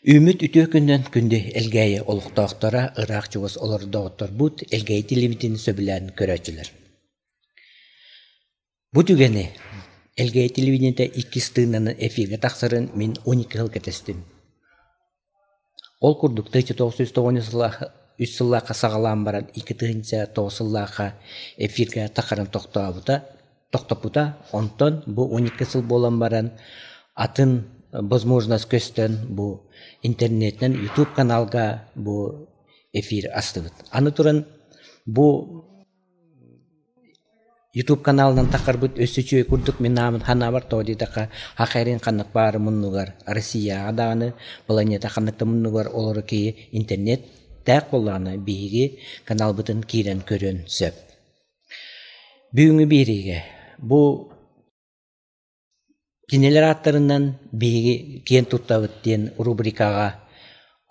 Үүммүт үтүө күнүнэн күндү Элгээйи олохтоохторо, ыраах-чугас олордоҕотторбут Элгээйи телевидение сөбүлээн көрөөччүлэр. Бу түгэни Элгээйи телевидениетэ иккис тыыннанан эфиргэ тахсарын мин 12 сыл кэтэстим. Ол курдук 1993 сыллаахха саҕалаан баран 2009 сыллаахха эфиргэ тахарын тохтообута, тохтоппута. Онтон бу 12 сыл буолан баран атын возможность көстөн бу интернетинэн YouTube каналга бу эфир астыбыт. Аны туран бу YouTube каналынан тахарбыт өссө үчүгэй курдук мин аамын ханаабар тоҕо диэтэххэ хахайрын ханнык баары муннугар Россияҕа даҕаны планета ханнык да муннугар олорор киһи интернеттээх буоллаҕына биһиги каналбытын киирэн көрүөн сөп. Бүгүҥҥү биэриигэ бу Кинилэр ааттарынан биһиги киэн туттабыт диэн рубрикаҕа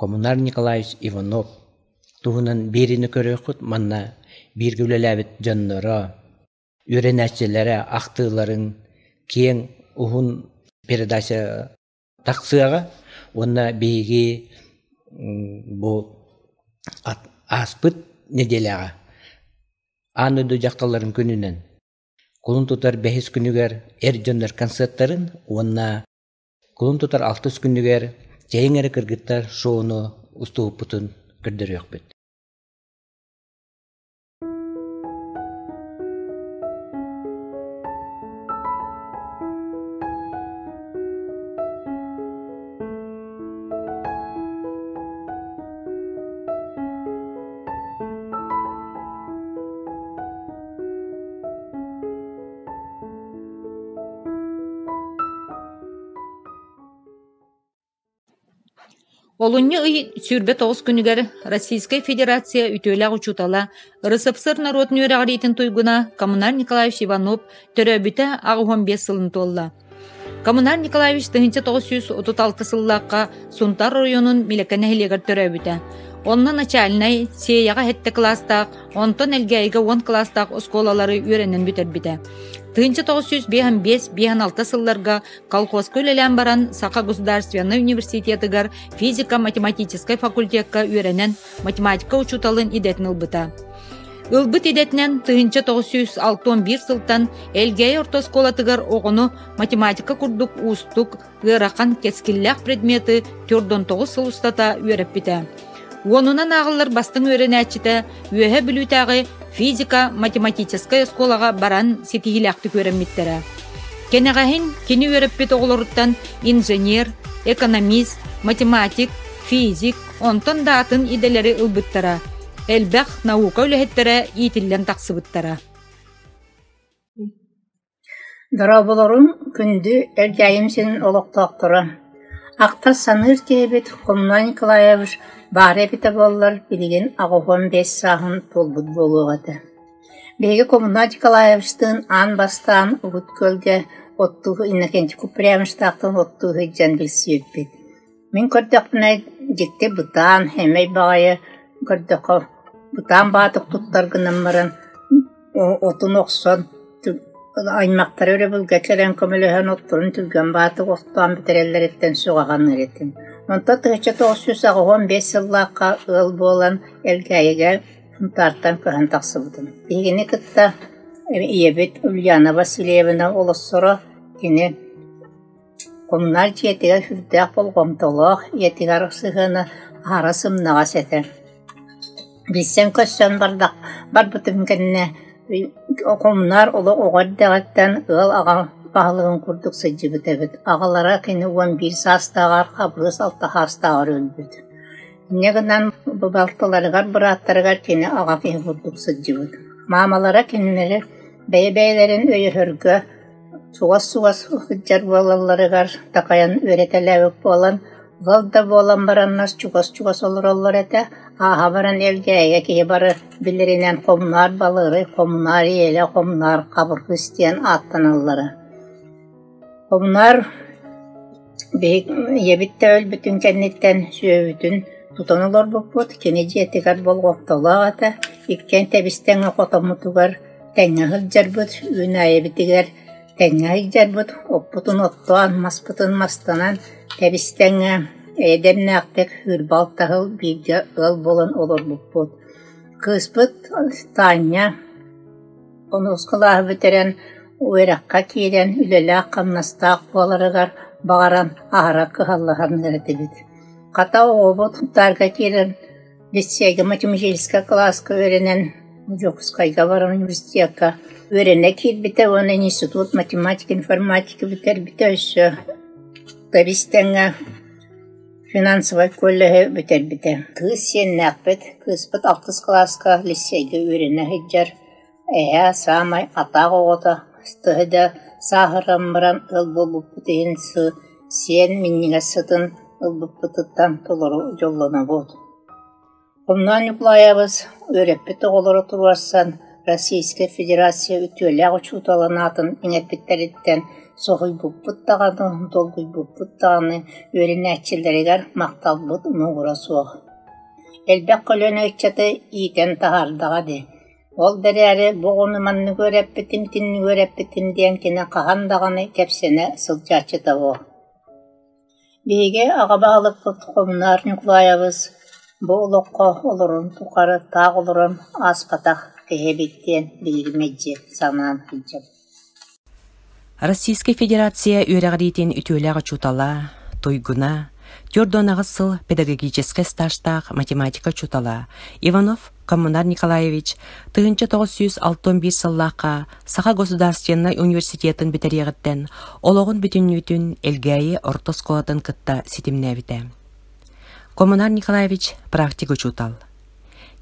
Коммунар Николаевич Иванов туһунан биэриини көрүөххүт манна бииргэ үлэлээбит дьонноро, үөрэнээччилэрэ ахтыыларын киэҥ уһун передача тахсыаҕа уонна биһиги бу ааспыт нэдиэлэҕэ Аан дойду дьахталларын күнүнэн Кулун тутар бэһис күнүгэр эр дьоннор концерттарын уонна кулун тутар алтыс күнүгэр чэйиҥ эрэ кыргыттар шоуну устубуппутун көрдөрүөхпүт. Олунньу ый 29 күнүгэр Российскай Федерация үтүөлээх учуутала, РСФСР норуотун үөрэҕириитин туйгуна Коммунар Николаевич Иванов төрөөбүтэ 85 сылын туолла. Коммунар Николаевич 1936 сыллаахха Сунтаар оройуонун Милэкэ нэһилиэгэр төрөөбүтэ. Онно начальнай, Сиэйэҕэ сэттэ кылаастаах, онтон Элгээйигэ уон кылаастаах оскуолалары үөрэнэн бүтэрбитэ. 1955-56 сылларга колхозка үлэлээн баран Саха государственнай университетыгар физико-математическай факультекка үөрэнэн математика учууталын идэтин ылбыта. Ылбыт идэтинэн 1961 сылтан Элгээйи орто оскуолатыгар оҕону математика курдук уустук, ыарахан, кэскиллээх предметы 49 сыл устата үөрэппитэ. Уонунан ааҕыллар бастыҥ үөрэнээччитэ Үөһэ Бүлүүтээҕи физико-математическай оскуолаҕа баран ситиһиилээхтик үөрэммиттэрэ. Кэнэҕэһин кини үөрэппит оҕолоруттан инженер, экономист, математик, физик, онтон да атын идэлэри ылбыттара. Элбэх наука үлэһиттэрэ иитиллэн тахсыбыттара. Дорооболорум, күндү Элгээйим сирин олохтоохторо! Ахтар-саныыр киһибит Коммунай Николаевич баара эбитэ буоллар, билигин 85 сааһын туолбут буолуох этэ. Биһиги Коммунай Николаевичтыын аан бастаан Угут Күөлгэ оттуу Иннокентий Куприановичтаахтыын оттуу сылдьан билсибиппит. Мин көрдөхпүнэ дьикти бытаан, эмэй баҕайы көрдөххө бытаан баатык туттар гынан баран отун охсон аймахтара өрөбүлгэ кэлэн көмөлөһөн отторун түргэн баатык охтоон бүтэрэллэриттэн сүҕэҕэныыр этим. Онтон 1985 сыллаахха ыал буолан Элгээйигэ Сунтаартан көһөн тахсыбытым. Биһигини кытта ийэбит Ульяна Васильевна олоссоро, кини Коммунал дьиэтигэр сүрдээх болҕомтолоох, ийэтигэр сыһыана аһара сымнаҕас этэ. Билсэн-көрсөн бардах барбытым кэннэ коммунар олох оҕо эрдэҕиттэн ыал аҕа баһылыгын курдук сылдьыбыт эбит. Аҕалара кини 11 саастааҕар, Хабырыыс алта саастааҕар өлбүт. Инньэ гынан балтыларыгар, бырааттарыгар кини аҕа киһи курдук сылдьыбыт. Маамалара кинилэри бэйэ-бэйэлэрин өйөһөргө Чугас-чугас сылдьар буолалларыгар такайан үөрэтэлээбит буолан, ыал да буолан бараннар чугас-чугас олороллор этэ, ааһа баран Элгээйигэ киһи бары билэринэн Хомунаар Балыырый, Хомунаар Иэлэ, Хомунаар Хабыргыс диэн ааттаналлара. Хомунаар биһиги ийэбит да өлбүтүн кэнниттэн сүөһүбүтүн тутан олорбуппут, кини дьиэтигэр болҕомтолоох этэ, иккиэн тэбис-тэҥҥэ хотоммутугар Тэҥҥэ сылдьарбыт, үүнээйибитигэр тэҥҥэ сылдьарбыт, оппутун оттоон, маспытын мастанан тэбис-тэҥҥэ Эйэ-дэмнээхтик һүүрбэ-алтаһыл бииргэ ыал буолан олорбуппут. Кыыспыт Таня онус кылааһы бүтэрэн, үөрэххэ киирэн, үлэлээх-хамнастаах буоларыгар баҕаран аһара кыһаллаһан этибит. Хата оҕобут Сунтаарга киирэн лицейгэ математическай кылааска үөрэнэн, Дьокуускайга баран университекка үөрэнэ киирбитэ уонна институт математика, информатика бүтэрбитэ өссө Тэбис-тэҥҥэ финансовай коллеһы бүтэрбитэ. Кыыс сиэннээхпит, кыыспыт алтыс кылааска лицейгэ үөрэнэ сылдьар. Эһээ саамай атаах оҕото, төһө да сааһыран баран ыал буолбуппут иһин сиэн минньигэс сытын ылбыппытыттан толору дьоллонобут. Онно Ньукулаайабыс үөрэппит оҕолоро туруорсан, Российскай Федерация үтүөлээх учууталын аатын иҥэрбиттэриттэн соһуйбуппут даҕаны, долгуйбуппут даҕаны, үөрэнээччилэригэр махталбыт муҥура суох. Элбэх көлүөнэ ыччаты иитэн таһаардаҕа дии. Ол да эрээри бу оҕону маннык үөрэппитим, итинник үөрэппитим диэн кини хаһан даҕаны кэпсэнэ сылдьааччыта буо. Биһиги аҕа баһылыкпыт Хомунар Ньукулаайабыс бу олоххо олорорун тухары таах олорон ааспатах киһи эбит диэн биһиги мэлдьи санаан сылдьабыт. Российскай Федерация үөрэҕириитин үтүөлээх учуутала, туйгуна, 48 сыл педагогическай стажтаах математика учуутала Иванов Коммунар Николаевич 1961 сыллаахха Саха государственнай университетын бүтэриэҕиттэн олоҕун бүтүннүүтүн Элгээйи орто оскуолатын кытта ситимнээбитэ. Коммунар Николаевич практик учуутал.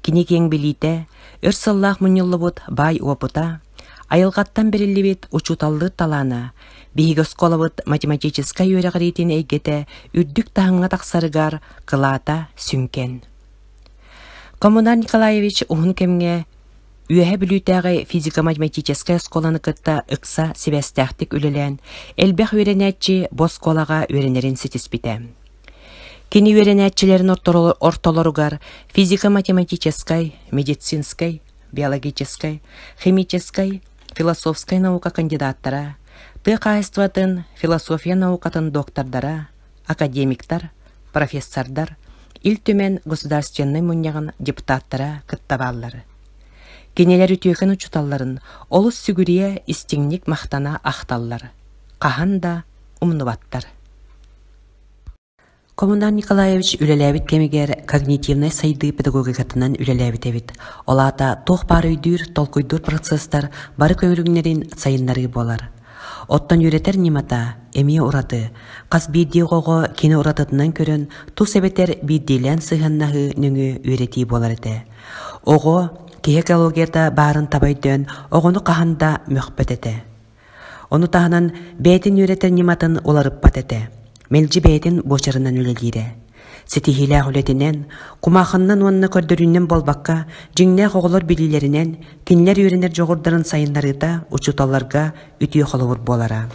Кини киэҥ билиитэ, өр сыллаах мунньуллубут баай уопута, айылҕаттан бэриллибит учууталлыыр талаана, биһиги оскуолабыт математическай үөрэҕириитин эйгэтэ үрдүк таһымҥа тахсарыгар кылаата сүҥкэн. Коммунар Николаевич уһун кэмҥэ Үөһээ Бүлүүтээҕи физико-математическай оскуоланы кытта ыкса сибээстээхтик үлэлээн, элбэх үөрэнээччи бу оскуолаҕа үөрэнэрин ситиспитэ. Кини үөрэнээччилэрин ортолоругар физико-математическай, медицинскэй, биологическай, химическай, философскай наука кандидаттара, тыа хаһаайыстыбатын, философия наукатын доктордара, академиктар, профессордар, Ил Түмэн Государственнай Мунньаҕын депутаттара кытта бааллар. Кинилэр үтүөкэн учууталларын олус сүгүрүйэ, истиҥник махтана ахталлар, хаһан да умнубаттар. Коммунар Николаевич үлэлээбит кэмигэр когнитивнай сайдыы педагогикатынан үлэлээбит эбит. Ол аата туох баар өйдүүр, толкуйдуур процесстар бары көрүҥнэрин сайыннарыы буолар. Оттон үөрэтэр ньымата эмиэ ураты. Хас биирдии оҕоҕо кини уратытынан көрөн, тус эбэтэр биирдиилээн сыһыаннаһыы нөҥүө үөрэтии буолар этэ. Оҕо киһи экологията баарын таба өйдөөн, оҕону хаһан да мөхпөт этэ. Ону таһынан бэйэтин үөрэтэр ньыматын уларыппат этэ. Мэлдьи бэйэтин буочарынан үлэлиирэ. Ситиһиилээх үлэтинэн, кумаахыннан уонна көрдөрүүнэн буолбакка, дьиҥнээх оҕолор билиилэринэн, кинилэр үөрэнэр дьоҕурдарын сайыннарыыта учууталларга үтүө холобур буолара.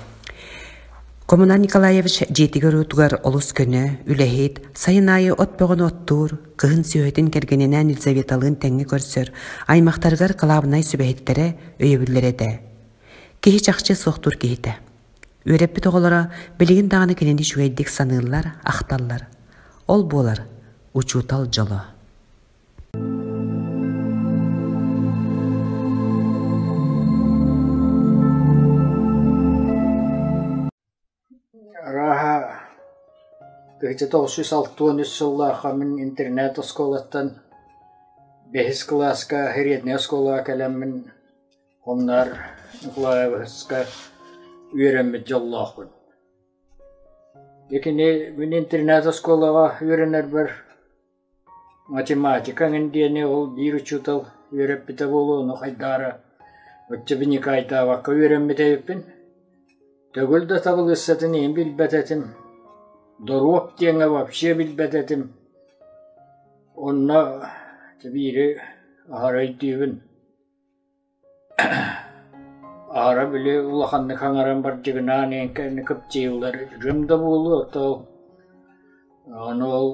Коммунар Николаевич дьиэтигэр-уотугар олус көнө, үлэһит, сайын аайы от бөҕөнү оттуур, кыһын сүөһүтүн кэргэнинээн Елизаветалыын тэҥҥэ көрсөр, аймахтарыгар кылаабынай сүбэһиттэрэ, өйөбүллэрэ этэ. Киһи чахчы суохтуур киһитэ. Үөрэппит оҕолоро билигин даҕаны кинини үчүгэйдик саныыллар, ахталлар. Ол буолар учуутал дьоло. Арааһа, 1963 сыллаахха мин интернат-оскуолаттан бэһис кылааска среднэй оскуолаҕа кэлэммин Коммунар Николаевичка үөрэммит дьоллоохпун. Итини мин интернат-оскуолаҕа үөрэнэрбэр математика эҥин диэни ол биир учуутал үөрэппитэ буолуо, ону хайдаара оччо биникайдаабакка үөрэммит эбиппин. Төгүл да табылыыссатын иһин билбэт этим, доруоп диэҥҥэ вообще билбэт этим. Онно биири аһара өйдүүбүн. Аһара били улаханнык хаҥаран бардьыгынаан иҥкэни кыпчыйыллар ырым да буолуо, то ону ол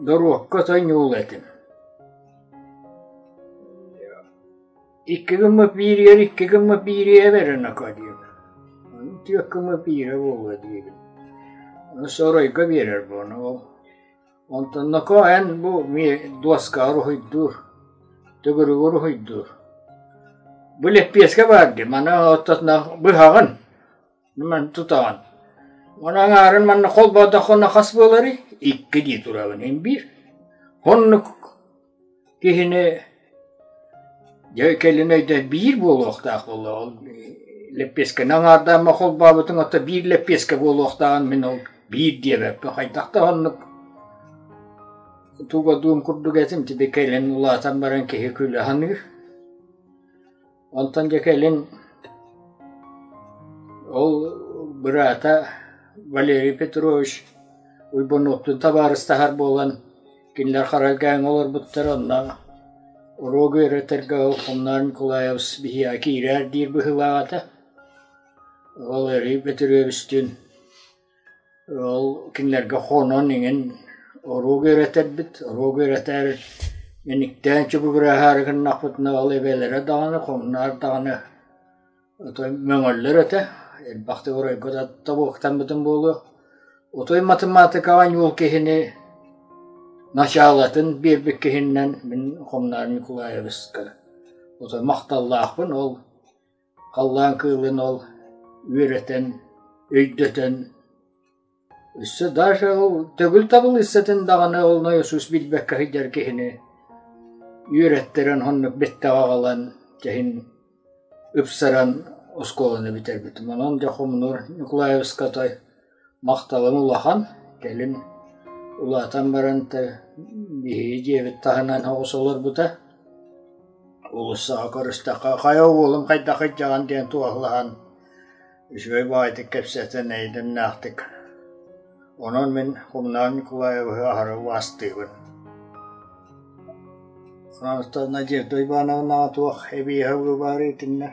доруокка той ньуул этим. Икки гыммыт бииригэр икки гыммыт биири эбэрин око диэбит. Түөрт гыммыт биирэ буолуо диэбит. Өссө биэрэр буолан ол. Онтон ноко эн бу дуоскаҕа уруһуйдуур, төгүрүгү уруһуйдуур. Бу лэппиэскэ баар дии, маны оттотуна быһаҕын, маны тутаҕын. Оны аҥаарын манна холбоотоххуна хас буоларый? Икки дии турабын, ин биир. Оннук киһини дьэ кэлин өйдөөн биир буолуохтаах буолла ол лэппиэскэни аҥаардаама холбообутуҥ ото биир лэппиэскэ буолуохтааҕын мин ол биир диэбэппин хайдах да оннук туга дуум курдук этим тиби кэлин улаатан баран киһи күлэ саныыр Онтон дьэ кэлин ол быраата Валерий Петрович Уйбануоптуун табаарыстаһар буолан кинилэр Харайгааҥҥа олорбуттар онно уруок үөрэтэргэ ол Коммунар Николаевич биһиэхэ киирээр диир быһыылаах этэ. Валерий Петровичтыын Ол кинилэргэ хонон иҥин уруок үөрэтэрбит, уруок үөрэтээри мэниктээн чубугураһаары гыннахпытына ол эбэлэрэ даҕаны, хомунаар даҕаны отой мөҥөллөр этэ, элбэхтик оройго да тобуктаммытым буолуо. Отой математикаҕа ньуул киһини начаалатын биэрбит киһиннэн мин Хомунаар Николаевичка отой махталлаахпын ол Халлаан кыылын ол үөрэтэн, өйдөтөн, өссө даже ол төгүл табылыыссатын даҕаны ол нойосуус билбэккэ сылдьар киһини үөрэттэрэн оннук бэттэҕэ аҕалан чэһин ыпсаран оскуоланы бүтэрбитим. Онон дьэ Хомунур Николаевска той Махталым улахан, кэлин улаатан баран биһиги дьиэбит таһынан оҕус олорбута. Уулуссаҕа көрүстэххэ хайа уолум хайдах илдьэҕин диэн туоһулаһан, үчүгэй баҕайытык кэпсэтэн эйдэмнээхтик. Онон мин Хомунаар Николаевиһы аһара убаастыыбын. Онон Надежда Ивановнаҕа туох эбиэһэ баарый итиннэ?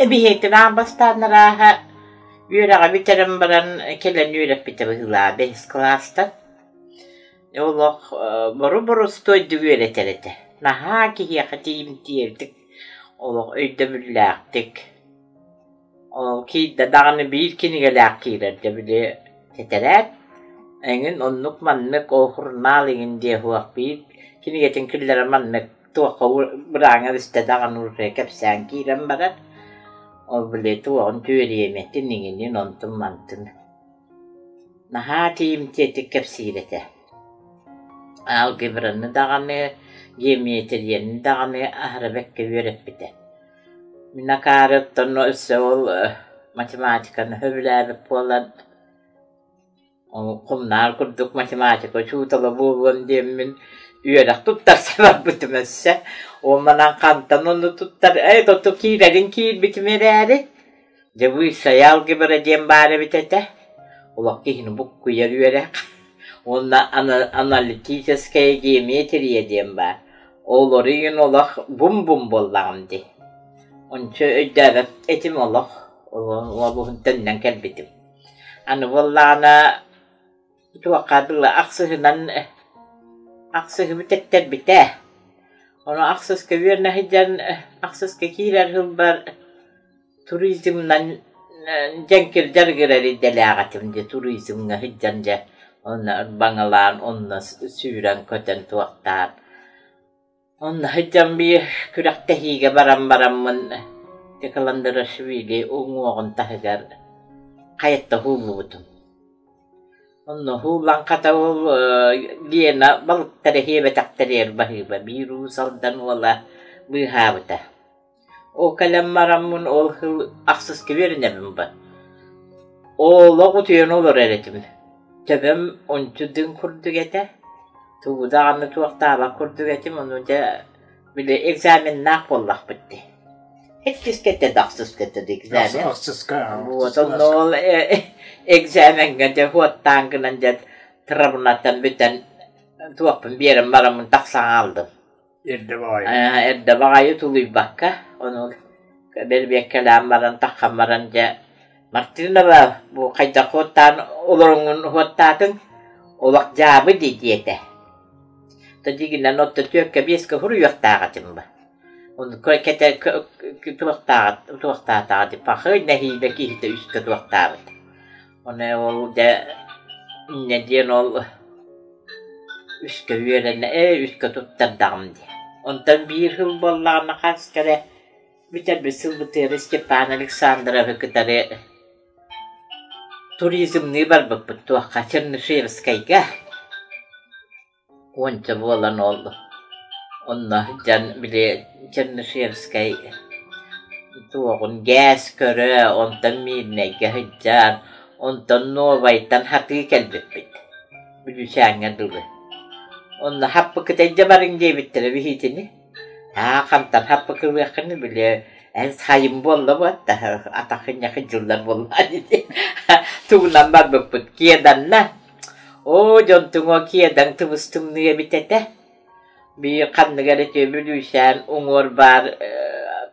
Эбиһиэтин аан бастаан арааһа үөрэҕи бүтэрэн баран кэлэн үөрэппитэ быһыылаах бэһис кылаастан. Олох бору-боростуойдук үөрэтэр этэ. Наһаа киһиэхэ тиийимтиэрдик, олох өйдөбүллээхтик. Ол киирдэ даҕаны биир кинигэлээх киирэр дьэ били тэтэрээт эҥин оннук-маннык ол сурунаал эҥин диэ суох биир кинигэтин киллэрэн маннык туохха бырааҥа истэ даҕаны уже кэпсээн киирэн барар ол били туоҕун түөрүйэмэтин иҥинин онтун-мантын наһаа тиийимтиэтик кэпсиир этэ алгебраны даҕаны геометрияны даҕаны аһара бэккэ үөрэппитэ мин акаары оттон өссө ол математиканы сөбүлээбит буолан Хомунаар курдук математика учуутала буолуом диэммин үөрэх туттарса барбытым өссө. Уонна хантан ону туттар ээ тоту киирэрин киирбитим эрээри, дьэ высшая алгебра диэн баар эбит этэ. Олох киһини буккуйар үөрэх. Уонна аналитическая геометрия диэн баар. Олору игин олох бум-бум буоллаҕым дии. Ончу өйдөөбөт этим олох. Олуһун төннөн кэлбитим. Аны буоллаҕына туохха дылы ахсыһынан ахсыһыбыт эттэрбитэ. Ону ахсыска үөрэнэ сылдьан ахсыска киирэр сылбар туризмынан дьэҥкир дьарыгырар идэлээх этим дьэ туризмҥа сылдьан дьэ онно ырбаҥалаан онно сүүрэн-көтөн туохтаан Онно сылдьан биир күрэхтэһиигэ баран бараммын Текаландарашвили уҥуоҕун таһыгар хайатта уһууллубутум. Онно уһууллан хата ол Лена балыктара сиэбэтэхтэригэр баһыыба биир Уус Алдан уола быыһаабыта. Ол кэлэн бараммын ол сыл ахсыска үөрэнэбин ба. Олох утуйан олорор этим. Төбөм ончу дыҥ курдук этэ. Тугу даҕаны туохтаабат курдук этим, ону дьэ били экзаменнаах буоллахпыт дии. Иккискэ этэ да ахсыска этэ да экзамен. Ахсыска. Вот онно ол экзамеҥҥа дьэ уоттаан гынан дьэ травматтан бүтэн туохпун биэрэн бараммын тахсан хааллым. Эрдэ баҕайы. Эрдэ баҕайы тулуйбакка, ону бэрбиэккэлээн баран, таххан баран дьэ Мартынова бу хайдах уоттаан олороҥҥун уоттаатыҥ, олох дьаабы дии диэтэ. То дьигинэн отто түөркэ биэскэ суруйуохтаах этим ба. Ону кэтэ туохтааҕа туохтаатаҕа дии пахы нэһиилэ киһитэ үскэ туохтаабыт. Ону ол дьэ инньэ диэн ол үскэ үөрэнэ ээ үскэ туттардаҕым дии. Онтон биир сыл буоллаҕына хас кэрэ бүтэрбит сылбытыгар Степан Александровы кытары туризмныы барбыппыт туохха Чернышевскайга. Уонча буолан ол онно сылдьан били Чернышевскай туоҕун гээс көрө, онтон Миирнэйгэ сылдьан, онтон Новайтан хатыы кэлбиппит Бүлүүчээҥҥэ дылы. Онно хаппыкыта илдьэ барыҥ диэбиттэрэ биһиитини. Аа, хантан хаппыкылыаххыный били эн сайын буолла буотта атаххынньахы дьыллар буолла дии тугунан барбыппыт киэданна Оо, дьонтуҥ киэдэҥ тыбыс-тымныы эбит этэ. Биир ханнык эрэ үтүө бүлүүсээн уҥуор баар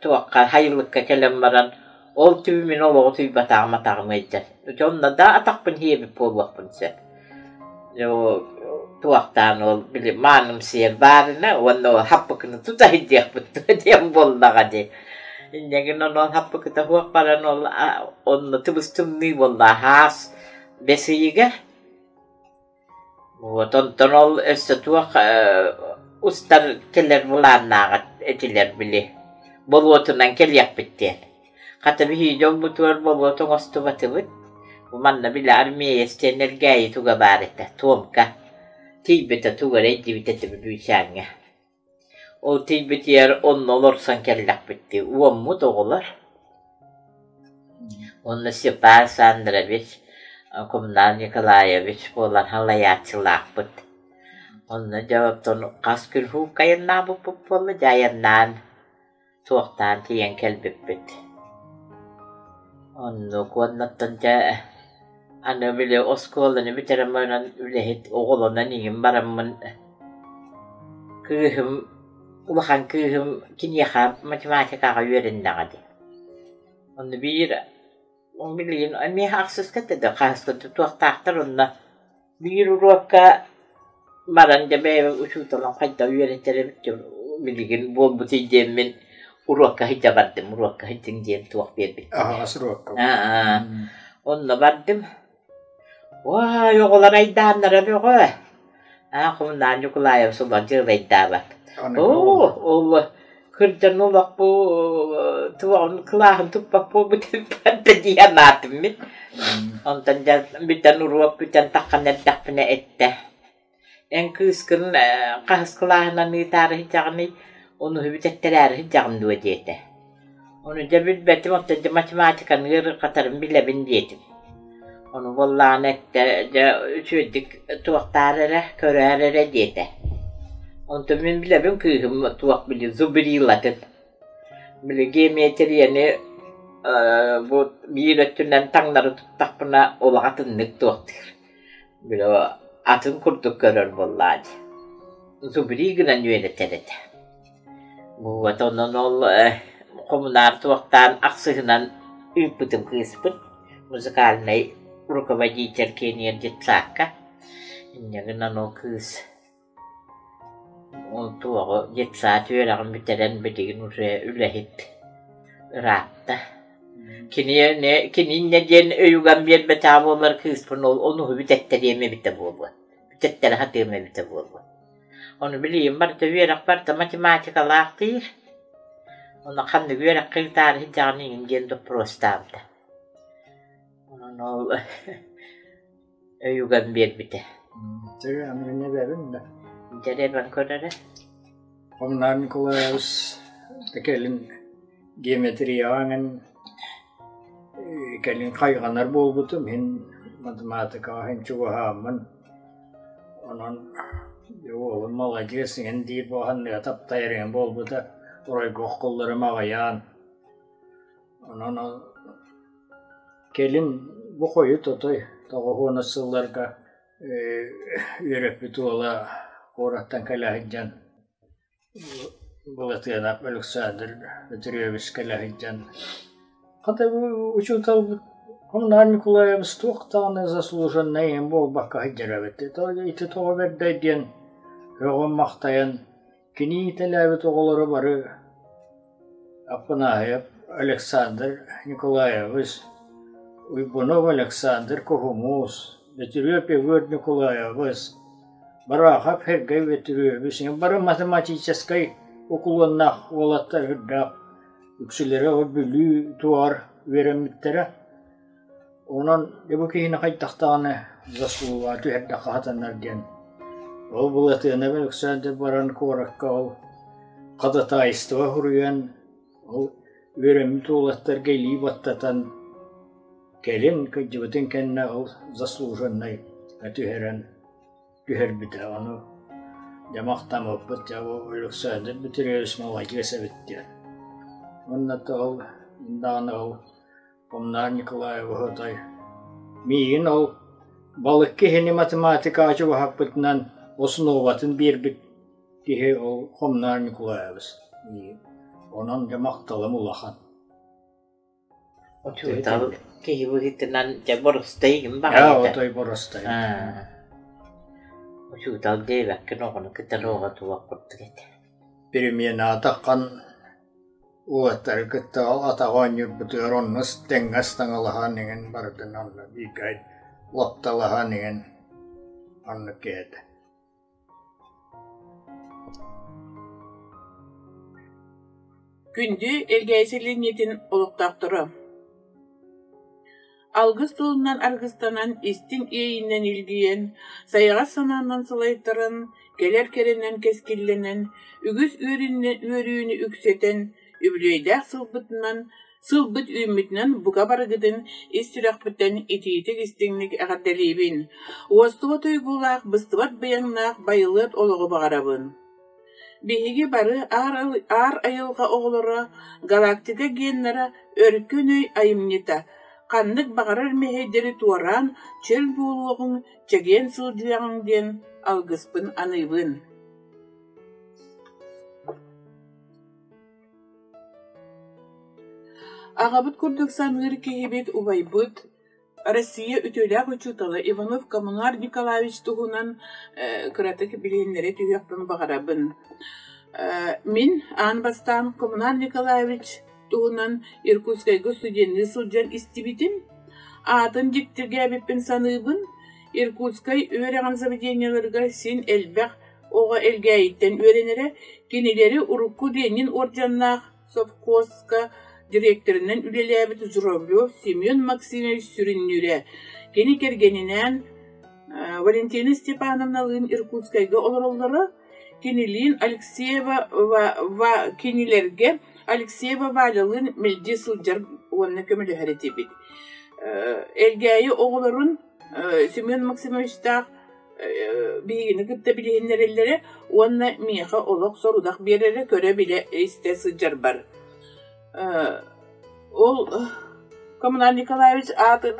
туохха сайылыкка кэлэн баран, ол түүн мин олоҕу утуйбатаҕым атаҕым ыалдьар. Дьэ онно да атахпын сиэбит буолуохпун сөп. Дьэ ол туохтаан ол били маанымсыйар баарына уонна ол хаппыкыны тута сылдьыахпыт дуо диэн буоллаҕа дии. Инньэ гынан ол хаппыкыта суох баран ол онно тыбыс-тымныы буолла аһаас Бэс ыйыгар вот онтон ол өссө туох устар кэлэр былааннааҕа этилэр били болуотунан кэлиэхпит диэн. Хата биһиги дьолбутугар болуот оҥостубатыбыт. Бу манна били армеец диэн Элгээйи туга баар этэ, Томка. Тиийбитэ тугу эрэ илдьибит этэ Бүлүүчээҥҥэ. Ол тиийбитигэр онно олорсон кэллэхпит дии, уоммут оҕолор. Уонна Степан Александрович, Кумнаан Николаевич буолан салайааччылаахпыт. Онно дьэ оттон хас күн һууккайаннаабыппыт буолла, дьэ айаннаан Суохтаан тиийэн кэлбиппит. Оннук уонна оттон дьэ аны били оскуоланы бүтэрэн баран үлэһит оҕолонон иҥин бараммын кыыһым улахан кыыһым киниэхэ математикаҕа үөрэннэҕэ дии. Онно биир билигин эмиэ ахсыска да хаһыска тутуохтаахтар онно Биир уруокка баран дьэ бэйэм учууталым хайдах үөрэтэр эбит билигин буолбутуй диэммин уруокка сылдьа бардым, уруокка сылдьыҥ диэн туох биэрбиттэрэ. Аһаҕас уруокка. Аа, онно бардым. Уай, оҕолор айдааннара бөҕө. Аа, Хомунаан Ньукулаев сулан дьыалайдаабат. Оо, ол Кырдьан олох бу туоҕун кылааһын туппат буолбут эбиппин дии санаатым мин. Онтон дьэ бүтэн уруок бүтэн таххан эрдэхпинэ эттэ: «Эн кыыскын хаһыс кылааһынан ыытаары сылдьаҕыный, онуһу бүтэттэрээри сылдьаҕын дуо?» диэтэ. Ону дьэ билбэтим, оттон дьэ математиканы ыарырҕатарын билэбин диэтим. Ону буоллаҕына эттэ, дьэ үчүгэйдик туохтаар эрэ, көрөөр эрэ диэтэ. Онтон мин билэбин кыыһым туох били зубрилатын. Били геометрияны бу биир өттүнэн таҥнары туттахпына олох атыннык туохтуур. Били атын курдук көрөр буоллаа дии. Зубри гынан үөрэтэр этэ. Вот онон ол хомунаар туохтаан ахсыһынан ыыппытым кыыспын музыкальнай руководитель киэниэр детсадка. Инньэ гынан ол кыыс ол туоҕу детсад үөрэҕин бүтэрэн билигин уже үлэһит ыраатта. Кини кини инньэ диэн өй уган биэрбэтэҕэ буоллар кыыспын ол онуһу бүтэттэриэм эбитэ буолуо, бүтэттэрэ сатыам эбитэ буолуо. Ону билигин барыта үөрэх барыта математикалаах диир. Ону ханнык үөрэххэ ыытаары сылдьаҕын иҥин диэн доппуруостаабыта. Онон ол өй уган биэрбитэ. Дьэ, аны мин эбэбин да. Дьэ эбэн көрөрө. Коммунар Николаевич кэлин геометрияҕа эҥин кэлин хайҕанар буолбутум иһин математикаҕа иһин чугаһааммын Онон уолум маладьыас иҥин диир буоланныга таптайар иҥин буолбута, оройго оххулларым аҕыйаан. Онон ол кэлин бу хойут отой тоҕуһуонус сылларга үөрэппит уола куораттан кэлэ сылдьан Былатыанап Александр Петрович кэлэ сылдьан хата бу учууталбыт Коммунар Николаевич туох даҕаны заслуженнай эҥин буолбакка сылдьар эбит. Ити тоҕо бэрдэй диэн сөҕөн-махтайан кини иитэлээбит оҕолоро бары Аппанаһаев Александр Николаевич. Уйбунов Александр Куһумуус, Бөтүрүөп Егор Ньукулаайабыс, Бараахап Сергей Бөтүрүөбүс бары математическай уклоннаах уолаттар үрдээх үксүлэрэ ол Бүлүү туоҕар үөрэммиттэрэ. Онон дьэ бу киһини хайдах даҕаны заслуга түһэрдэххэ сатанар диэн ол Былатыанабын Александр баран куоракка ол ходатайство суруйан ол үөрэммит уолаттарга илии баттатан кэлин кырдьыбытын кэннэ ол заслуженнай түһэрэн түһэрбитэ. Ону дьэ махтаммыппыт, дьэ бу Александр Петрович молодец эбит диэн. Уонна ол даҕаны ол Коммунар Николаевы отой миигин ол балык киһини математикаҕа чугаһаппытынан основатын биэрбит киһи ол Коммунар Николаевич. Онон дьэ махталым улахан. Учуутал киһи быһыытынан дьэ боростуой баҕайыта. Отой боростуой. Учуутал диэбэккин оҕону кытары оҕо туох курдук этэ. Переменаатаххан уолаттары кытта атах оонньуурбутугар онно тэҥҥэ ыстаҥалаһан иҥин барытын онно бииргэ лапталаһан иҥин оннук киһи этэ. Күндү Элгээйи сэлиэнньэтин олохтоохторо! Алгыс тылынан аргыстанан, истиҥ иэйиинэн илгийэн, сайаҕас санаанан салайтаран, кэлэр кэрэнэн кэскиллэнэн, үгүс үөрүүнү үксэтэн, үбүлүөйдээх сылбытынан, сылбыт үүммүтүнэн бука барыгытын ис сүрэхпиттэн итиитик-истиҥник эҕэрдэлиибин! Уостубат уйгулаах, быстыбат быйаҥнаах байылыат олоҕу баҕарабын! Биһиги бары аар айылҕа оҕолоро, галактика геннара өркөн өй айымньыта, ханнык баҕарар мэһэйдэри туораан чөл буолуоҕуҥ, чэгиэн сылдьыаҕыҥ диэн алгыспын аныыбын. Аҕабыт курдук саныыр киһибит убайбыт Россия үтүөлээх учуутала Иванов Коммунар Николаевич туһунан кыратык билиһиннэрэ түһүөхпүн баҕарабын. Мин аан бастаан Коммунар Николаевич туһунан Иркутскайга студенныы сылдьан истибитим. Аатын дьиктиргээбиппин саныыбын. Иркутскай үөрэҕин заведениеларыгар син элбэх оҕо Элгээйиттэн үөрэнэрэ, кинилэри урукку Ленин уордьаннаах совхозка дириэктэринэн үлэлээбит Журавлев Семен Максимович сүрүннүүрэ. Кини кэргэнинээн Валентина Степановналыын Иркутскайга олороллоро. Кинилиин Алексеева кинилэргэ Алексеева Валялыын мэлдьи сылдьар уонна көмөлөһөр этибит. Элгээйи оҕолорун Семен Максимовичтаах биһигини кытта билиһиннэрэллэрэ уонна миэхэ олох сорудах биэрэрэ көрө-билэ истэ сылдьарбар. Ол Коммунал Николаевич аатын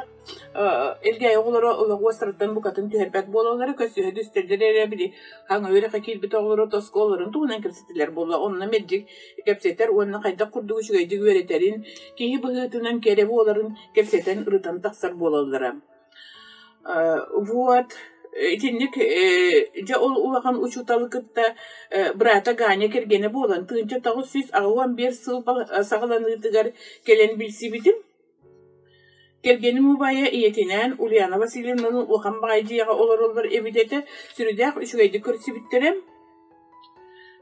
Элгээйи оҕолоро олох уостарыттан букатын түһэрбэт буолаллара, көрсүһэ түстэллэр эрэ били хаҥа үөрэххэ киирбит оҕолору оскуолаларын туһунан кэпсэтэллэр буолла. Онно мэлдьи кэпсэтэр уонна хайдах курдук үчүгэйдик үөрэтэрин, киһи быһыытынан кэрэ буоларын кэпсэтэн ырытан тахсар буолаллара. Вот итинник дьэ ол улахан учууталы кытта быраата Ганя кэргэнэ буолан 1985 сыл саҕаланыытыгар кэлэн билсибитим. Кэргэним убайа ийэтинээн Ульяна Васильевналыын улахан баҕайы дьиэҕэ олороллор эбит этэ, сүрдээх үчүгэйдик көрсүбүттэрэ.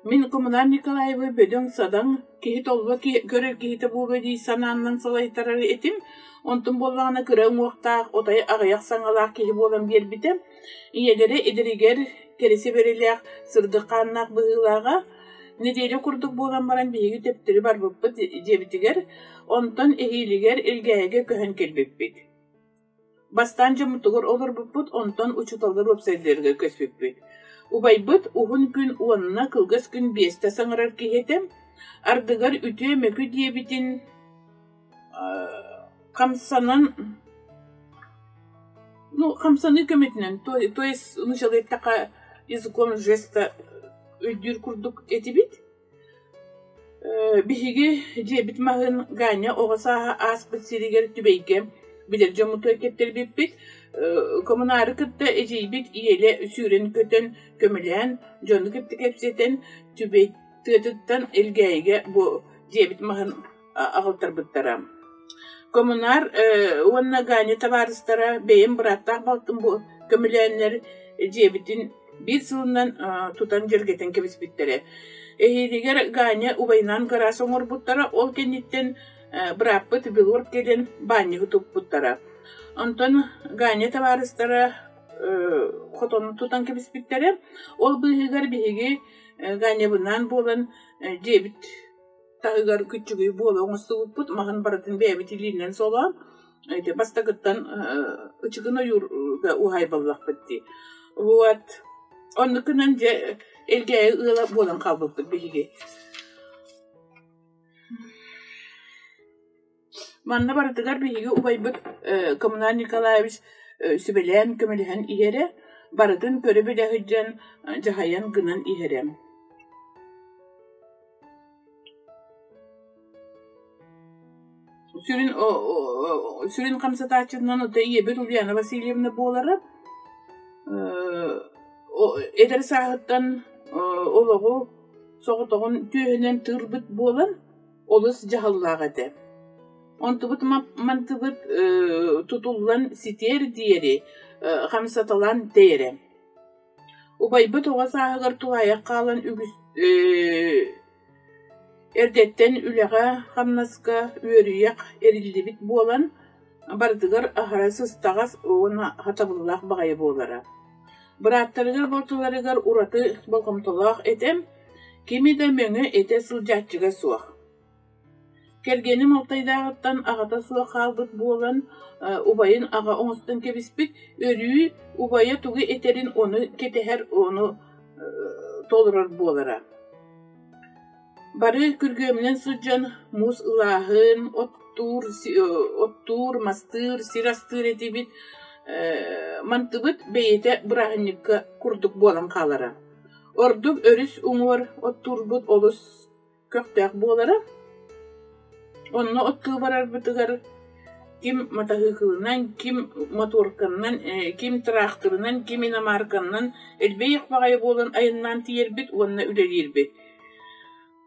Мин Коммунар Николаевы бөдөҥ-садаҥ, киһи толло көрөр киһитэ буолуо дии санааннан салайтарар этим, онтум буоллаҕына кыра уҥуохтаах, отой аҕыйах саҥалаах киһи буолан биэрбитэ. Ийэлэрэ эдэригэр кэрэсэ бэрилээх, сырдык хааннаах быһыылааҕа. Нэдиэлэ курдук буолан баран биһиги төптөрү барбыппыт дьиэбитигэр, онтон эһиилигэр Илгээйигэ көһөн кэлбиппит. Бастаан дьоммутугар олорбуппут, онтон учууталлар уопсайдарыгар көспүппүт. Убайбыт уһун күн уонна кылгас күн биэстэ саҥарар киһи этэ. Ардыгар үтүө-мөкү диэбитин хамсанан ну хамсаныы көмөтүнэн то, то есть нуучалыы эттэххэ языком жеста өйдүүр курдук этибит. Биһиги дьиэбит маһын Ганя оҕо сааһа ааспыт сиригэр Түбэйгэ билэр дьоммутугар кэптэрбиппит. Коммунары кытта эдьиийбит Еля сүүрэн-көтөн көмөлөөн, дьону кытта кэпсэтэн Түбэй тыатыттан Элгээйигэ бу дьиэбит маһын аҕалтарбыттара. Коммунар уонна Ганя табаарыстара бэйэм бырааттаах балтым көмөлөөннөр дьиэбитин биир сылынан тутан дьэргэтэн кэбиспиттэрэ. Эһиилигэр Ганя убайынаан гараас оҥорбуттара, ол кэнниттэн бырааппыт Белор кэлэн баанньыгы туппуттара. Онтон Ганя табаарыстара хотону тутан кэбиспиттэрэ. Ол быыһыгар биһиги Ганябынаан буолан дьиэбит таһыгар күччүгүй буола оҥостубуппут, маһын барытын бэйэбит илиинэн солоон, ити бастакыттан ычыгын ойуурга уһаайбаллахпыт дии. Вот. Оннук гынан дьэ Элгээйи ыала буолан хаалбыппыт биһиги. Манна барытыгар биһиги убайбыт Коммунар Николаевич сүбэлээн көмөлөһөн иһэрэ, барытын көрө-билэ сылдьан дьаһайан гынан иһэрэ. Сүрүн сүрүн хамсатааччытынан ото ийэбит Ульяна Васильевна буолара. Эдэр сааһыттан олоҕу соҕотоҕун түөһүнэн тыырбыт буолан олус дьаһаллаах этэ. Онтубут мантыбыт тутуллан ситиэр диэри хамсаталаан тэйэрэ. Убайбыт оҕо сааһыгар тулаайах хаалан үгүс эрдэттэн үлэҕэ-хамнаска үөрүйэх эриллибит буолан, барытыгар аһара сыстаҕас уонна сатабыллаах баҕайы буолара. Бырааттарыгар балтыларыгар ураты болҕомтолоох этэ, кими да мөҥө этэ сылдьааччыга суох. Кэргэним Алтайдааҕыттан аҕата суох хаалбыт буолан, убайын аҕа оҥостон кэбиспит, өрүү убайа тугу этэрин ону кэтэһэр, ону толорор буолара. Бары күргүөмүнэн сылдьан муус ылааһын, оттуур, оттуур, мастыыр, сир астыыр этибит, мантыбыт бэйэтэ бырааһынньыкка курдук буолан хаалара. Ордук өрүс уҥуор оттуурбут олус көхтөөх буолара. Онно оттуу барарбытыгар ким матаһыыкылынан, ким моторканан, ким тыраахтырынан, ким иномарканан элбэх баҕайы буолан айаннаан тиийэрбит уонна үлэлиирбит.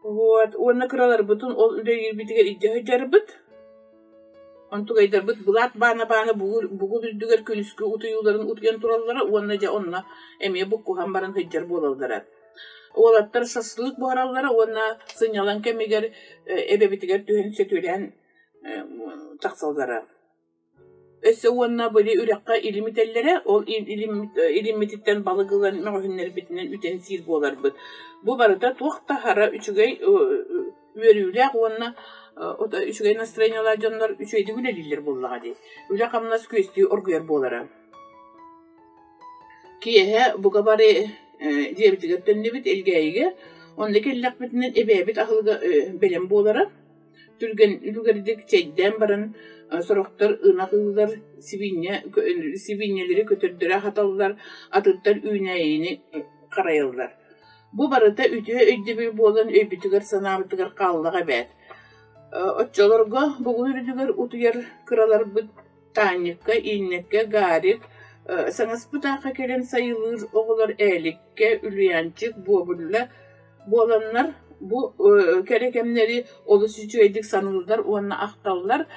Вот уонна кыраларбытын ол үлэлиирбитигэр илдьэ сылдьарбыт. Онтугайдарбыт былаат баана-баана бугул үрдүгэр күнүскү утуйууларын утуйан тураллара уонна дьэ онно эмиэ буккуһан баран сылдьар буолаллара. Уолаттар шашлык буһараллара уонна сынньалаҥ кэмигэр эбэбитигэр түһэн сөтүөлээн тахсаллара. Өссө уонна били үрэххэ илим үтэллэрэ, ол илиммититтэн балык ылан мөҕүһүннэрбитинэн үтэн сиир буоларбыт. Бу барыта туох да аһара үчүгэй үөрүүлээх уонна үчүгэй настроениелаах дьоннор үчүгэйдик үлэлииллэр буоллаҕа дии. Үлэ-хамнас күөстүү оргуйар буолара. Киэһэ бука бары дьиэбитигэр төннүбүт Элгээйигэ. Онно кэллэхпитинэ эбээбит аһылыга бэлэм буолара. Түргэн үлүгэрдик чэйдээн баран сорохтор ынах ыыллар, сибиинньэ сибиинньэлэри көтөрдөрө аһаталлар, атыттар үүнээйини харайаллар. Бу барыта үтүө өйдөбүл буолан өйбүтүгэр-санаабытыгар хааллаҕа эбээт. Оччолорго бугул үрдүгэр утуйар кыраларбыт Таанньыкка, Ииннэккэ, Гарик саҥаспыт аахха кэлэн сайылыыр оҕолор Ээликкэ, Ульянчик, Буобулла буоланнар бу кэрэ кэмнэри олус үчүгэйдик саныыллар уонна ахталлар,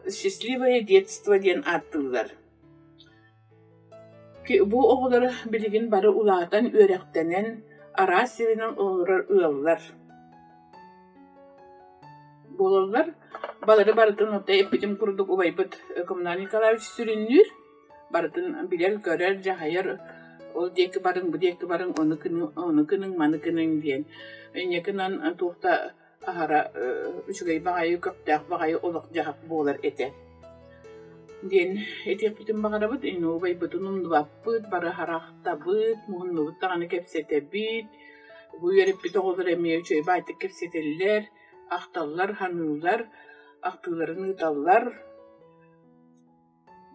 «Счастливое детство» диэн ааттыыллар. Бу оҕолор билигин бары улаатан, үөрэхтэнэн, араас сиринэн олорор ыаллар буолаллар. Балары барытын оттон эппитим курдук убайбыт Коммунар Николаевич сүрүннүүр, барытын билэр-көрөр, дьаһайар, ол диэки барыҥ, бу диэки барыҥ, ону гыныҥ, ону гыныҥ, маны гыныҥ диэн. Инньэ гынан туох да аһара үчүгэй баҕайы, көхтөөх баҕайы олох-дьаһах буолар этэ диэн этиэхпитин баҕарабыт. Ини убайбытын умнубаппыт, бары харахтабыт, муһуннубут даҕаны кэпсэтэбит. Бу үөрэппит оҕолор эмиэ үчүгэй баайдык кэпсэтэллэр, ахталлар, саныыллар, ахтыыларын ыыталлар.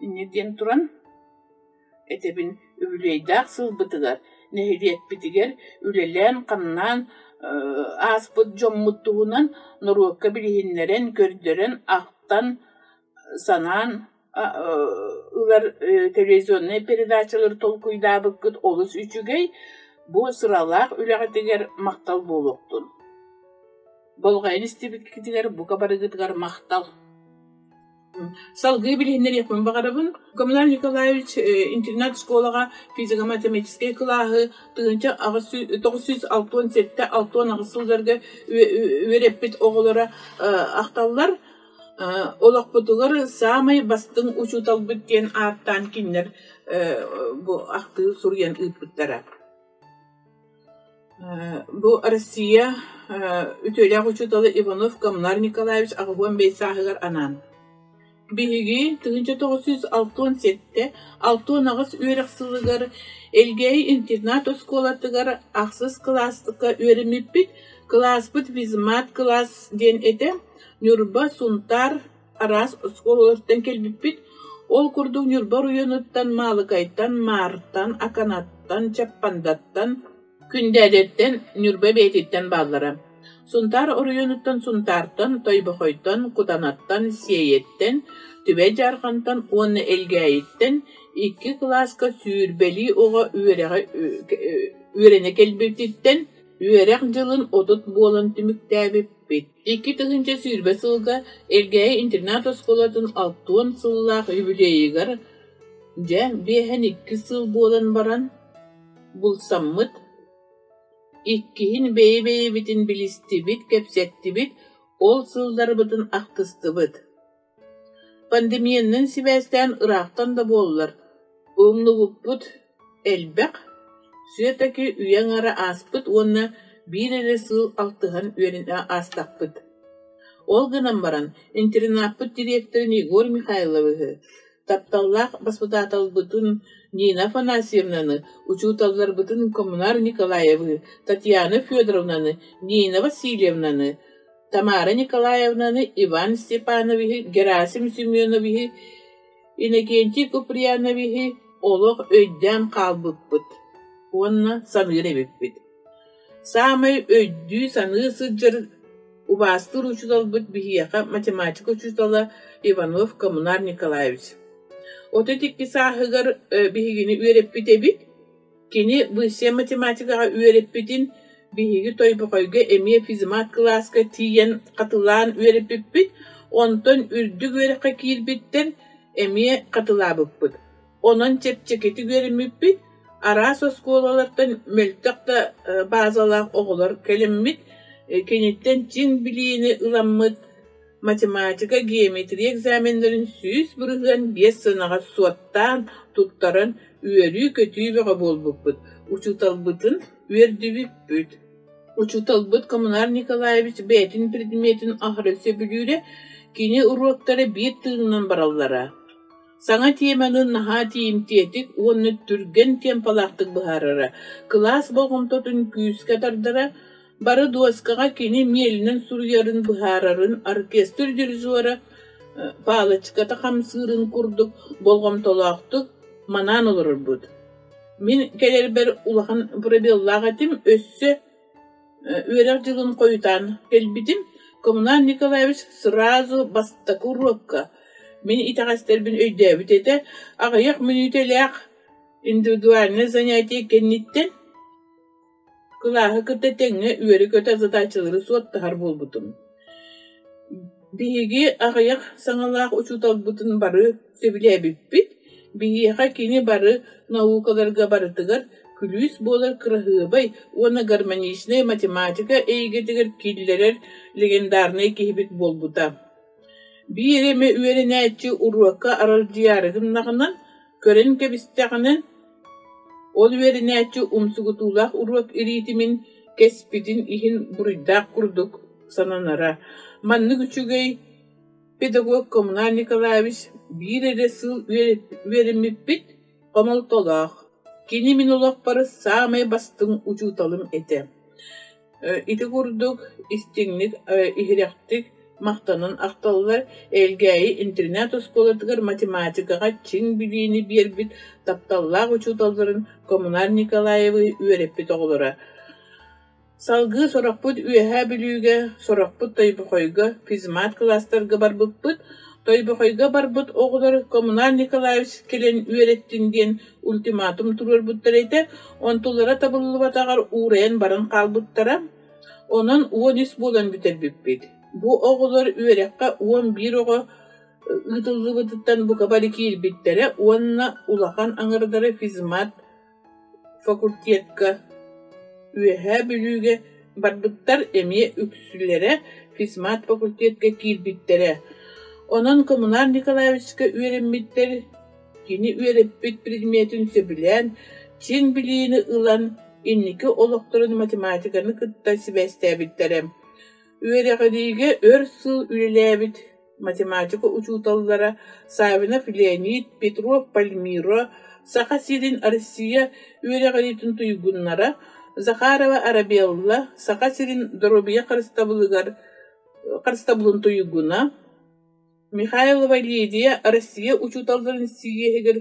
Инньэ диэн туран этэбин үбүлүөйдээх сылбытыгар, нэһилиэкпитигэр үлэлээн-хамнаан ааспыт дьоммут туһунан норуокка билиһиннэрэн, көрдөрөн, ахтан, санаан ылар телевизионнай передачалары толкуйдаабыккыт олус үчүгэй, бу сыралаах үлэҕитигэр махтал буолуохтун. Болҕойон истибиккитигэр бука барыгытыгар махтал. Салгыы билиһиннэриэхпин баҕарабын. Коммунар Николаевич интернат-школаҕа физико-математическай кылааһы 1967-68 сылларга үөрэппит оҕолоро ахталлар. Олохпутугар саамай бастыҥ учууталбыт диэн ааттаан кинилэр бу ахтыы суруйан ыыппыттара. Бу Россия үтүөлээх учуутала Иванов Коммунар Николаевич 85 сааһыгар анаан. Биһиги 1967 68 үөрэх сылыгар Элгээйи интернат оскуолатыгар ахсыс кылааска үөрэммиппит. Кылааспыт физмат кылаас диэн этэ. Ньурба, Сунтаар араас оскуолалартан кэлбиппит. Ол курдук Ньурба оройуонуттан Маалыкайтан, Маартан, Аканаттан, Чаппандаттан, Күндээдэттэн, Ньурба бэйэтиттэн бааллара. Сунтаар оройуонуттан Сунтаартан, Тойбохойтон, Кутанаттан, Сиэйэттэн, Түбэй Дьаархантан уонна Элгээйиттэн икки кылааска сүүрбэлии оҕо үөрэҕи үөрэнэ кэлбититтэн үөрэх дьылын 30 буолан түмүктээбиппит. 2020 сылга Элгээйи интернат-оскуолатын 60 сыллаах юбилейыгар дьэ 52 сыл буолан баран булсаммыт, иккиһин бэйэ-бэйэбитин билистибит, кэпсэттибит, ол сылларбытын ахтыстыбыт. Пандемиянан сибээстээн ыраахтан да буоллар, умнубуппут элбэх, все-таки үйэ аҥара ааспыт уонна биир эрэ сыл алтыһан үөрэнэ аастахпыт. Ол гынан баран, интернаппыт дириэктэрин Егор Михайловиһы, тапталлаах баспытааталбытын Нина Афанасьевнаны, учууталларбытын Коммунар Николаевы, Татьяна Федоровнаны, Нина Васильевнаны, Тамара Николаевнаны, Иван Степановиһы, Герасим Семеновиһы, Иннокентий Куприяновиһы олох өйдөөн хаалбыппыт уонна саныыр эбиппит. Саамай өйдүү-саныы сылдьар убаастыыр учууталбыт биһиэхэ математика учуутала Иванов Коммунар Николаевич. 32 сааһыгар биһигини үөрэппит эбит. Кини высшая математикаҕа үөрэппитин биһиги Тойбохойго эмиэ физмат кылааска тиийэн хатылаан үөрэппиппит, онтон үрдүк үөрэххэ киирбиттэн эмиэ хатылаабыппыт. Онон чэпчэкитик үөрэммиппит, араас оскуолалартан мөлтөх да базалаах оҕолор кэлэммит, киниттэн чиҥ билиини ыламмыт, математика, геометрия экзаменнарын 100% сыанаҕа суоттаан, туттаран үөрүү-көтүү бөҕө буолбуппут, учууталбытын үөрдүбүппүт. Учууталбыт Коммунар Николаевич бэйэтин предметин аһары сөбүлүүрэ, кини уруоктара биир тыынынан бараллара. Саҥа тиэмэни наһаа тиийимтиэтик уонна түргэн темпалаахтык быһаарара, кылаас болҕомтотун күүскэ тардара, бары дуоскаҕа кини миэлинэн суруйарын быһаарарын оркестр дирижера палочката хамсыырын курдук болҕомтолоохтук манаан олорорбут. Мин кэлэрбэр улахан пробеллаах этим, өссө Үөрэх дьылын хойутаан кэлбитим, Коммунар Николаевич сразу бастакы уруокка мин итэҕэстэрбин өйдөөбүт этэ, аҕыйах мүнүүтэлээх индивидуальнай занятие кэнниттэн кылааһы кытта тэҥҥэ үөрэ-көтө задачалары суоттаһар буолбутум. Биһиги аҕыйах саҥалаах учууталбытын бары сөбүлээбиппит, биһиэхэ кини бары наукаларга барытыгар күлүүс буолар кыраһыабай уонна гармоничнай математика эйгэтигэр киллэрэр легендарнай киһибит буолбута. Биир эмэ үөрэнээччи уруокка аралдьыйаары гыннаҕына, көрөн кэбистэҕинэ, ол үөрэнээччи умсугутуулаах уруок ириитимин кэспитин иһин буруйдаах курдук сананара. Маннык үчүгэй педагог Коммунар Николаевич биир эрэ сыл үөрэммиппит хомолтолоох. Кини мин олохпор саамай бастыҥ учууталым этэ. Ити курдук истиҥник, иһирэхтик махтанан ахталлар Элгээйи интернат-оскуолатыгар математикаҕа чиҥ билиини биэрбит тапталлаах учууталларын Коммунар Николаевы үөрэппит оҕолоро. Салгыы сорохпут Үөһээ Бүлүүгэ, сорохпут Тойбохойго физмат кылаастарга барбыппыт. Тойбохойго барбыт оҕолор Коммунар Николаевич кэлэн үөрэттин диэн ультиматум туруорбуттар этэ, онтулара табыллыбатаҕар уурайан баран хаалбыттара. Онон 13 буолан бүтэрбиппит. Бу оҕолор үөрэххэ 11 оҕо. ыытыллыбытыттан бука бары киирбиттэрэ уонна улахан аҥардара физмат факультетка Үөһээ Бүлүүгэ барбыттар эмиэ үксүлэрэ физмат факультетка киирбиттэрэ. Онон Коммунар Николаевичка үөрэммиттэр кини үөрэппит предметин сөбүлээн, чиҥ билиини ылан, инники олохторун математиканы кытта сибээстээбиттэрэ. Үөрэҕириигэ өр сыл үлэлээбит математика учууталлара Саввинов Леонид, Петров Пальмиро, Саха сирин Россия үөрэҕириитин туйгуннара Захарова Арабелла, Саха сирин доруобуйа харыстабылыгар харыстабылын туйгуна Михайлова Лидия Россия учууталларын сийиэһигэр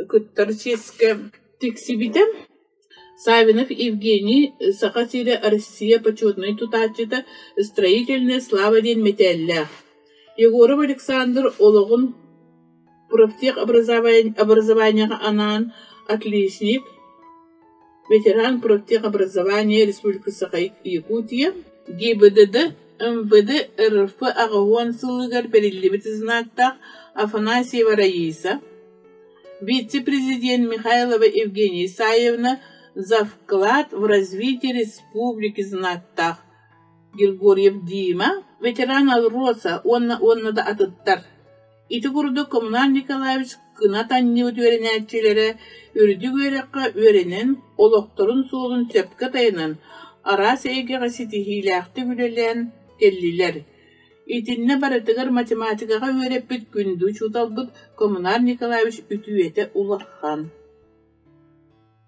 кыттар чиэскэ тиксибитэ. Саввинов Евгений Саха сирэ Россия почетнай тутааччыта «Строительная слава» диэн мэтээллээх. Егоров Александр олоҕун профтех образованиеҕа анаан отличник, ветеран профтехобразования Республики Саха Якутия, ГИБДД МВД РФ 80 сылыгар бэриллибит знактаах Афанасьева Раиса, Вице-президент Михайлова Евгения Исаевна за вклад в развитие республики знактаах Григорьев Дима, ветеран АЛРОСА уонна уонна да атыттар. Ити курдук Коммунар Николаевич кынат анньыбыт үөрэнээччилэрэ үрдүк үөрэххэ үөрэнэн, олохторун суолун сөпкө тайанан, араас эйгэҕэ ситиһиилээхтик үлэлээн кэллилэр. Итиннэ барытыгар математикаҕа үөрэппит күндү учууталбыт Коммунар Николаевич үтүөтэ улахан.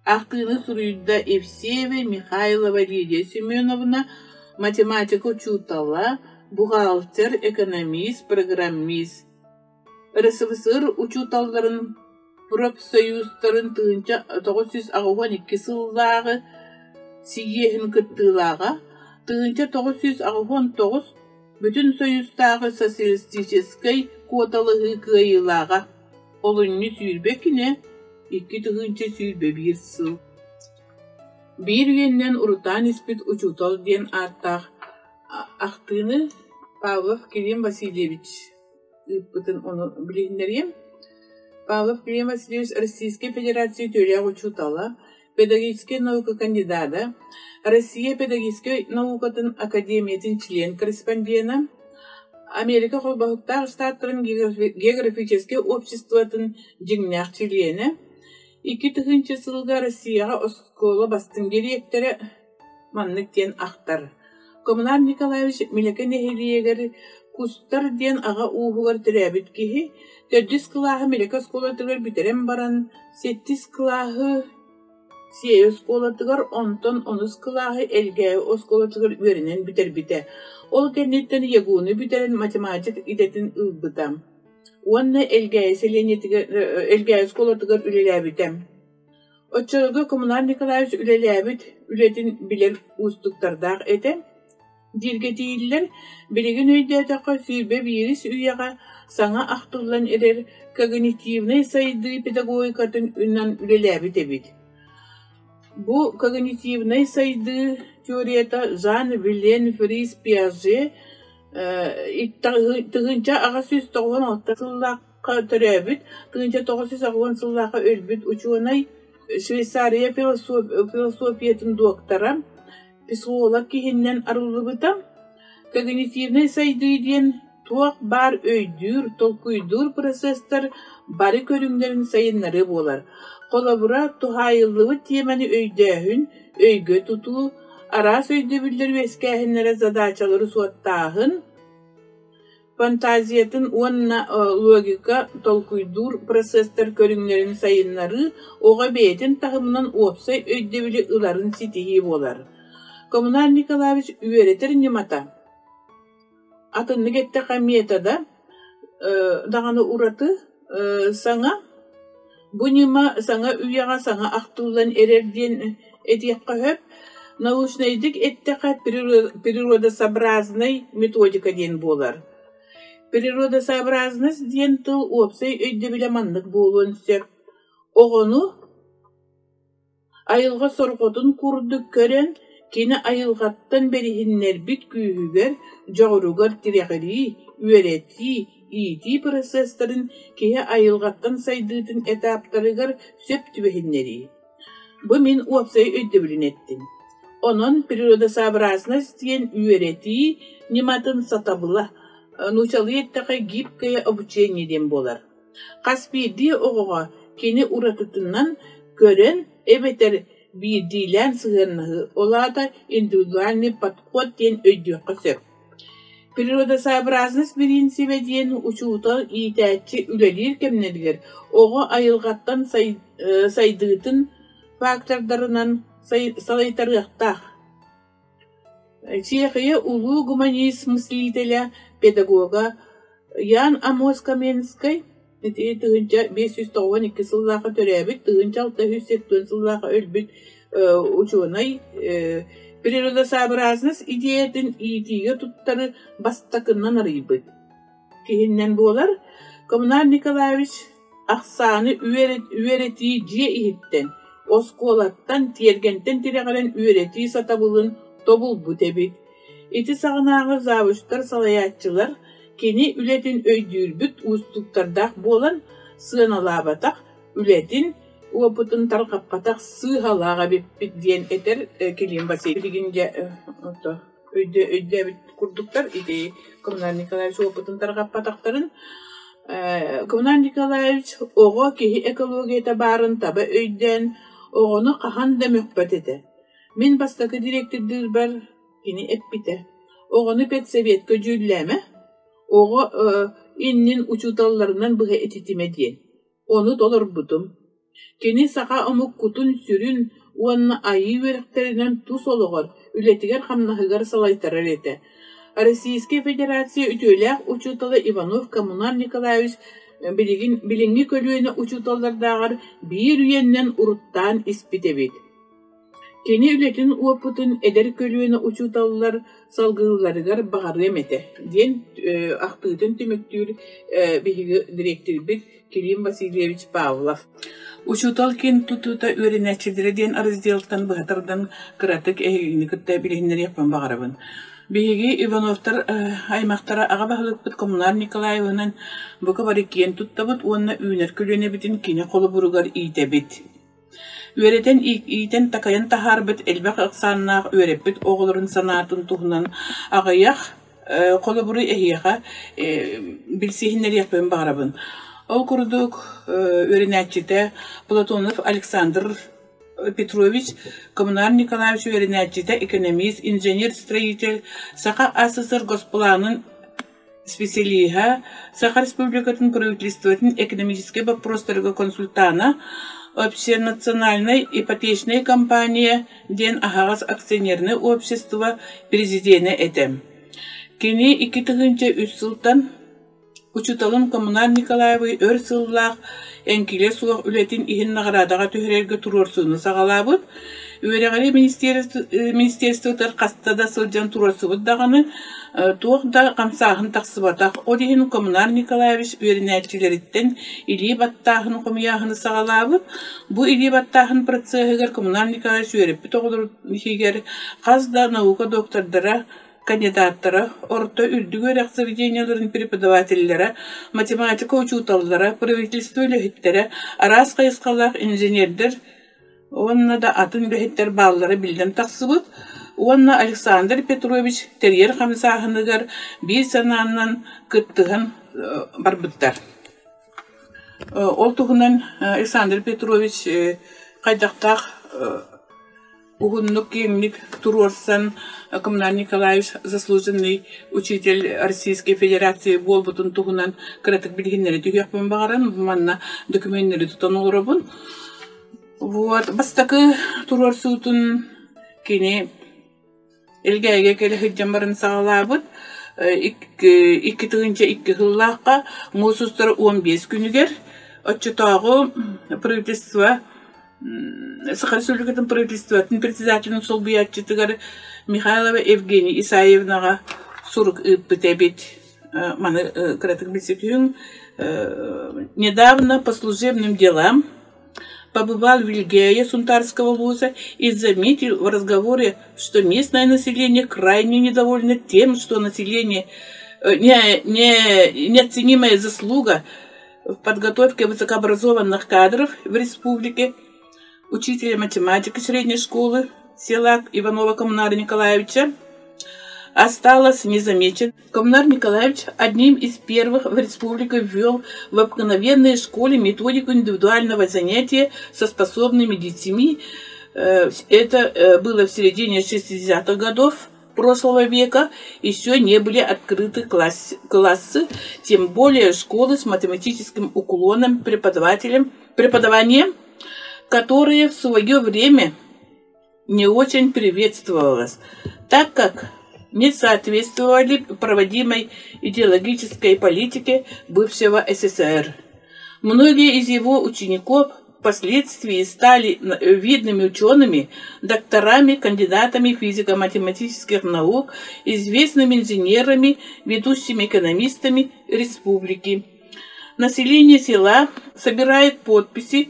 Ахтыыны суруйда Евсеева Михайлова Лидия Семеновна, математика учуутала, бухгалтер, экономист, программист. РСФСР учууталларын профсоюзтарын 1982 сыллааҕы сийиэһин кыттыылааҕа, 1989 Бүтүн Союзтааҕы социалистическай куоталаһыы кыайыылааҕа, олунньу 22 2021 сыл. Биир үйэннэн урутаан испит учуутал диэн ааттаах ахтыыны Павлов Кирилл Васильевич ыыппытын ону билиһиннэриэм. Павлов Кирилл Васильевич Российскай Федерация үтүөлээх учуутала, педагогическай наука кандидата, Россия педагогическай наукатын академиятын член-корреспондена, Америка Холбоһуктаах Штаттарын географическай обществотын дьиҥнээх чилиэнэ, 2000 сылга Россияҕа оскуола бастыҥ дириэктэрэ маннык диэн ахтар: Коммунар Николаевич Милэкэ нэһилиэгэр Кустар диэн аҕа ууһугар төрөөбүт киһи, төрдүс кылааһы Милэкэ оскуолатыгар бүтэрэн баран, сэттис кылааһы Сиэйэ оскуолатыгар, онтон онус кылааһы Элгээйи оскуолатыгар үөрэнэн бүтэрбитэ. Ол кэнниттэн ЯГУ-ну бүтэрэн математик идэтин ылбыта уонна Элгээйи сэлиэнньэтигэр Элгээйи оскуолатыгар үлэлээбитэ. Оччолорго Коммунар Николаевич үлэлээбит үлэтин билэр уустуктардаах этэ. Дииргэ тиийиллэр, билигин өйдөөтөххө, 21-ис үйэҕэ саҥа ахтыллан эрэр когнитивнай сайдыы педагогикатын үнэн үлэлээбит эбит. Бу когнитивнай сайдыы теорията Жан Вилен Фрис Пиаже 1896 сыллаах төрөөбүт, 1980 сыллаахха өлбүт учуонай, Швейцария философиятын доктора, психолог киһинэн арыллыбыта. Когнитивнай сайдыы диэн туох баар өйдүүр, толкуйдуур процесстар бары көрүҥнэрин сайыннарыы буолар. Холобура, туһаайыллыбыт тиэмэни өйдөөһүн, өйгө тутуу, араас өйдөбүллэр үөскээһиннэрэ задачалары суоттааһын, Фантазиятын уонна логика толкуйдуур процесстар көрүҥнэрин сайыннарыы оҕо бэйэтин таһымынан уопсай өйдөбүлү ыларын ситиһии буолар. Коммунар Николаевич үөрэтэр ньымата атыннык эттэххэ метода даҕаны ураты саҥа Бу ньыма саҥа үйэҕэ саҥа ахтыллан эрэр диэн этиэххэ сөп. Научнайдык эттэххэ природосообразный методика диэн буолар. Природосообразность диэн тыл уопсай өйдөбүлэ маннык буолуон сөп. Оҕону Айылҕа сорҕотун курдук көрөн, кини айылҕаттан бэриһиннэрбит күүһүгэр, дьоҕуругар тирэҕирии, үөрэтии, иитии процесстарын киһи айылҕаттан сайдыытын этаптарыгар сөп түбэһиннэрии. Бу мин уопсай өйдөбүлүн эттим. Онон природосообразность диэн үөрэтии ньыматын сатабыла, нууччалыы эттэххэ гибкое обучение диэн буолар. Хас биирдии оҕоҕо кини уратытынан көрөн эбэтэр биирдиилээн сыһыаннаһыы, ол аата индивидуальный подход диэн өйдүөххэ сөп. Природосообразность бириинсибэ диэн учуутал иитээччи үлэлиир кэмнэригэр оҕо айылҕаттан сайдыытын фактордарынан салайтарыахтаах. Чехия улуу гуманист мыслителэ, педагога Ян Амос Каменскай ити 1592 сыллаахха төрөөбүт, 1680 сыллаахха өлбүт учуонай природосообразность идеятын иитиигэ туттары бастакынан арыйбыт киһиннэн буолар. Коммунар Николаевич ахсааны үөрэтии дьиэ иһиттэн, оскуолаттан, тиэргэнтэн тирэҕирэн үөрэтии сатабылын тобулбут эбит. Ити саҕанааҕы завучтар, салайааччылар кини үлэтин өйдүүрбүт уустуктардаах буолан, сыаналаабатах үлэтин уопутун тарҕаппатах сыыһалаах эбиппит диэн этэр Килим Васильевич. Билигин дьэ өйдөөбүт курдуктар ити Коммунар Николаевич уопутун тарҕаппатахтарын. Коммунар Николаевич оҕо киһи экологията баарын таба өйдөөн, оҕону хаһан да мөхпөт этэ. Мин бастакы дириэктирдиирбэр кини эппитэ: «Оҕону педсоветка дьүүллээмэ, оҕо иннин учууталларынан быһа этитимэ» диэн. Ону толорбутум. Кини саха омук кутун-сүрүн уонна айыы үөрэхтэринэн тус олоҕор, үлэтигэр-хамнаһыгар салайтарар этэ. Российскай Федерация үтүөлээх учуутала Иванов Коммунар Николаевич билигин билиҥҥи көлүөнэ учууталлардааҕар биир үйэннэн уруттаан испит эбит. Кини үлэтин уопутун эдэр көлүөнэ учууталлар салгыылларыгар баҕарыам этэ, диэн ахтыытын түмүктүүр биһиги дириэктирбит Кирилл Васильевич Павлов. Учуутал киин тутуута үөрэнээччилэрэ диэн разделтан быһа тардан кыратык эһигини кытта билиһиннэриэхпин баҕарабын. Биһиги Ивановтар аймахтара аҕа баһылыкпыт Коммунар Николаевынан бука бары киэн туттабыт уонна үүнэр көлүөнэбитин кини холобуругар иитэбит. Үөрэтэн иитэн-такайан таһаарбыт элбэх ахсааннаах үөрэппит оҕолорун санаатын туһунан аҕыйах холобуру эһиэхэ билсиһиннэриэхпин баҕарабын. Ол курдук үөрэнээччитэ Платонов Александр Петрович, Коммунар Николаевич үөрэнээччитэ, экономист, инженер-строитель, Саха АССР Госпланын специалиһа, Саха Республикатын правительствотын экономическай боппуруостарга консультана, Общенациональнай ипотечная компания диэн аһаҕас акционернай общество президенэ этэ. Кини 2003 сылтан учууталым Коммунар Николаевы өр сыллаах эҥкилэ суох үлэтин иһин наҕараадаҕа түһэрэргэ туруорсууну саҕалаабыт. Үөрэҕирии министерствотыгар хаста да сылдьан туруорсубут даҕаны, туох да хамсааһын тахсыбатах. Ол иһин Коммунар Николаевич үөрэнээччилэриттэн илии баттааһын хомуйааһыны саҕалаабыт. Бу илии баттааһын процеһыгар Коммунар Николаевич үөрэппит оҕолорун иһигэр хас да наука доктордара, кандидаттара, орто үрдүк үөрэх заведениеларын преподавателлэрэ, математика учууталлара, правительство үлэһиттэрэ, араас хайысхалаах инженердэр уонна да атын үлэһиттэр бааллара биллэн тахсыбыт уонна Александр Петрович тэрийэр хамсааһыныгар биир санаанан кыттыһан барбыттар. Ол туһунан Александр Петрович хайдахтаах уһуннук киэҥник туруорсан Коммунар Николаевич заслуженный учитель Российской Федерации буолбутун туһунан кыратык билиһиннэри түһүөхпүн баҕаран манна докумуоннары тутан олоробун. Вот бастакы туруорсуутун кини Элгээйигэ кэлэ сылдьан баран саҕалаабыт 2 2 сыллаахха муус устар 15 күнүгэр оччотооҕу правительство Саха Республикатын правительствотын председателин солбуйааччытыгар Михайлова Евгения Исаевнаҕа сурук ыыппыт эбит. Маны кыратык билсэ түһүҥ. Недавно по служебным делам побывал в Ильгее Сунтарского вуза и заметил в разговоре, что местное население крайне недовольно тем, что население не, не, неоценимая заслуга в подготовке высокообразованных кадров в республике учителя математики средней школы села Иванова Коммунара Николаевича осталась незамечен. Коммунар Николаевич одним из первых в республике ввел в обыкновенной школе методику индивидуального занятия со способными детьми. Это было в середине 60-х годов прошлого века, еще не были открыты классы, тем более школы с математическим уклоном преподавателем, преподаванием, которые в свое время не очень приветствовалось, так как не соответствовали проводимой идеологической политике бывшего СССР. Многие из его учеников впоследствии стали видными учеными, докторами, кандидатами физико-математических наук, известными инженерами, ведущими экономистами республики. Население села собирает подписи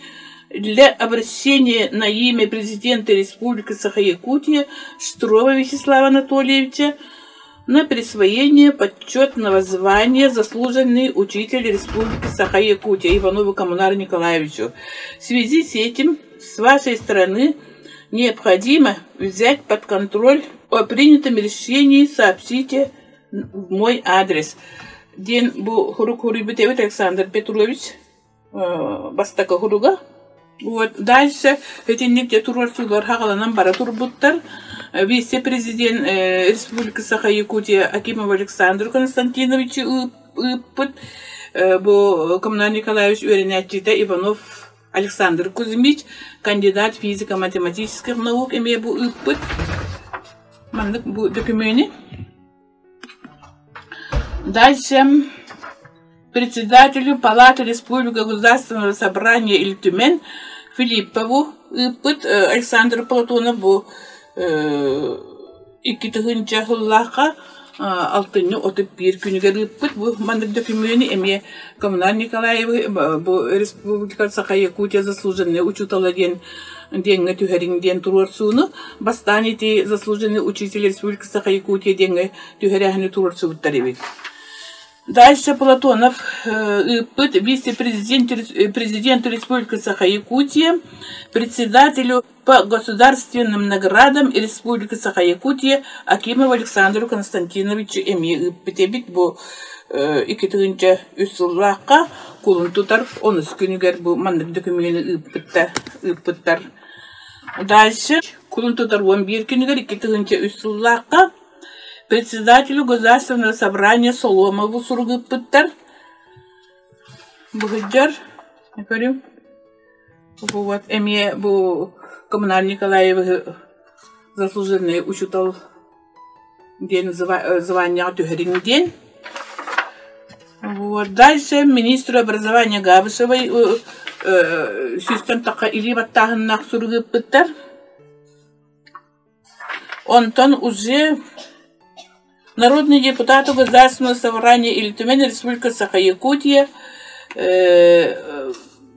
для обращения на имя президента Республики Саха-Якутия Штрова Вячеслава Анатольевича на присвоение почетного звания «Заслуженный учитель Республики Саха-Якутия» Иванову Коммунару Николаевичу. В связи с этим, с вашей стороны, необходимо взять под контроль о принятом решении сообщите в мой адрес. Диэн бу сурук суруйбут эбит Александр Петрович бастакы суруга. Вот дальше итинник дьэ туруорсуулар хаҕаланан бара турбуттар. Вице-президент Республики Саха-Якутия Акимов Александр Константинович ыыппыт. Бу Коммунар Николаевич үөрэнээччитэ Иванов Александр Кузьмич, кандидат физико-математических наук эмиэ бу ыыппыт. Маннык бу докумени. Дальше председателю Палаты Республики Государственного Собрания Ил Түмэн Филиппову ыыппыт Александр Платонов бу икки тыһыынча сыллаахха алтынньы 31 күнүгэр ыыппыт. Бу маннык докумуону эмиэ Коммунар Николаевы бу Республика Саха-Якутия заслуженный учуутала диэн диэҥҥэ түһэриҥ диэн туруорсууну бастаан ити заслуженный учитель Республики Саха-Якутия диэҥҥэ түһэрээһини туруорсубуттар эбит. Дальше Платонов ыыппыт вице-президент президенту Республики Саха-Якутия, председателю по государственным наградам Республики Саха-Якутия Акимов Александру Константиновичу эмиэ ыыппыт эбит бу икки тыһыынча үс сыллаахха кулун тутар онус күнүгэр бу маннык докумены ыыппыттар. Дальше кулун тутар 11 күнүгэр 2 үс сыллаахха председателю Государственного собрания Соломову сурук ыыппыттар. Быһыдьар, көрүм. Вот эмиэ бу Коммунар Николаевы заслуженный учутал диэн званияҕа түһэриҥ диэн. Вот. Дальше министр образования Габышевой сүүстэн тахха илии баттааһыннаах сурук ыыппыттар. Онтон уже народный депутат Государственного собрания Ил Түмэн Республика Саха-Якутия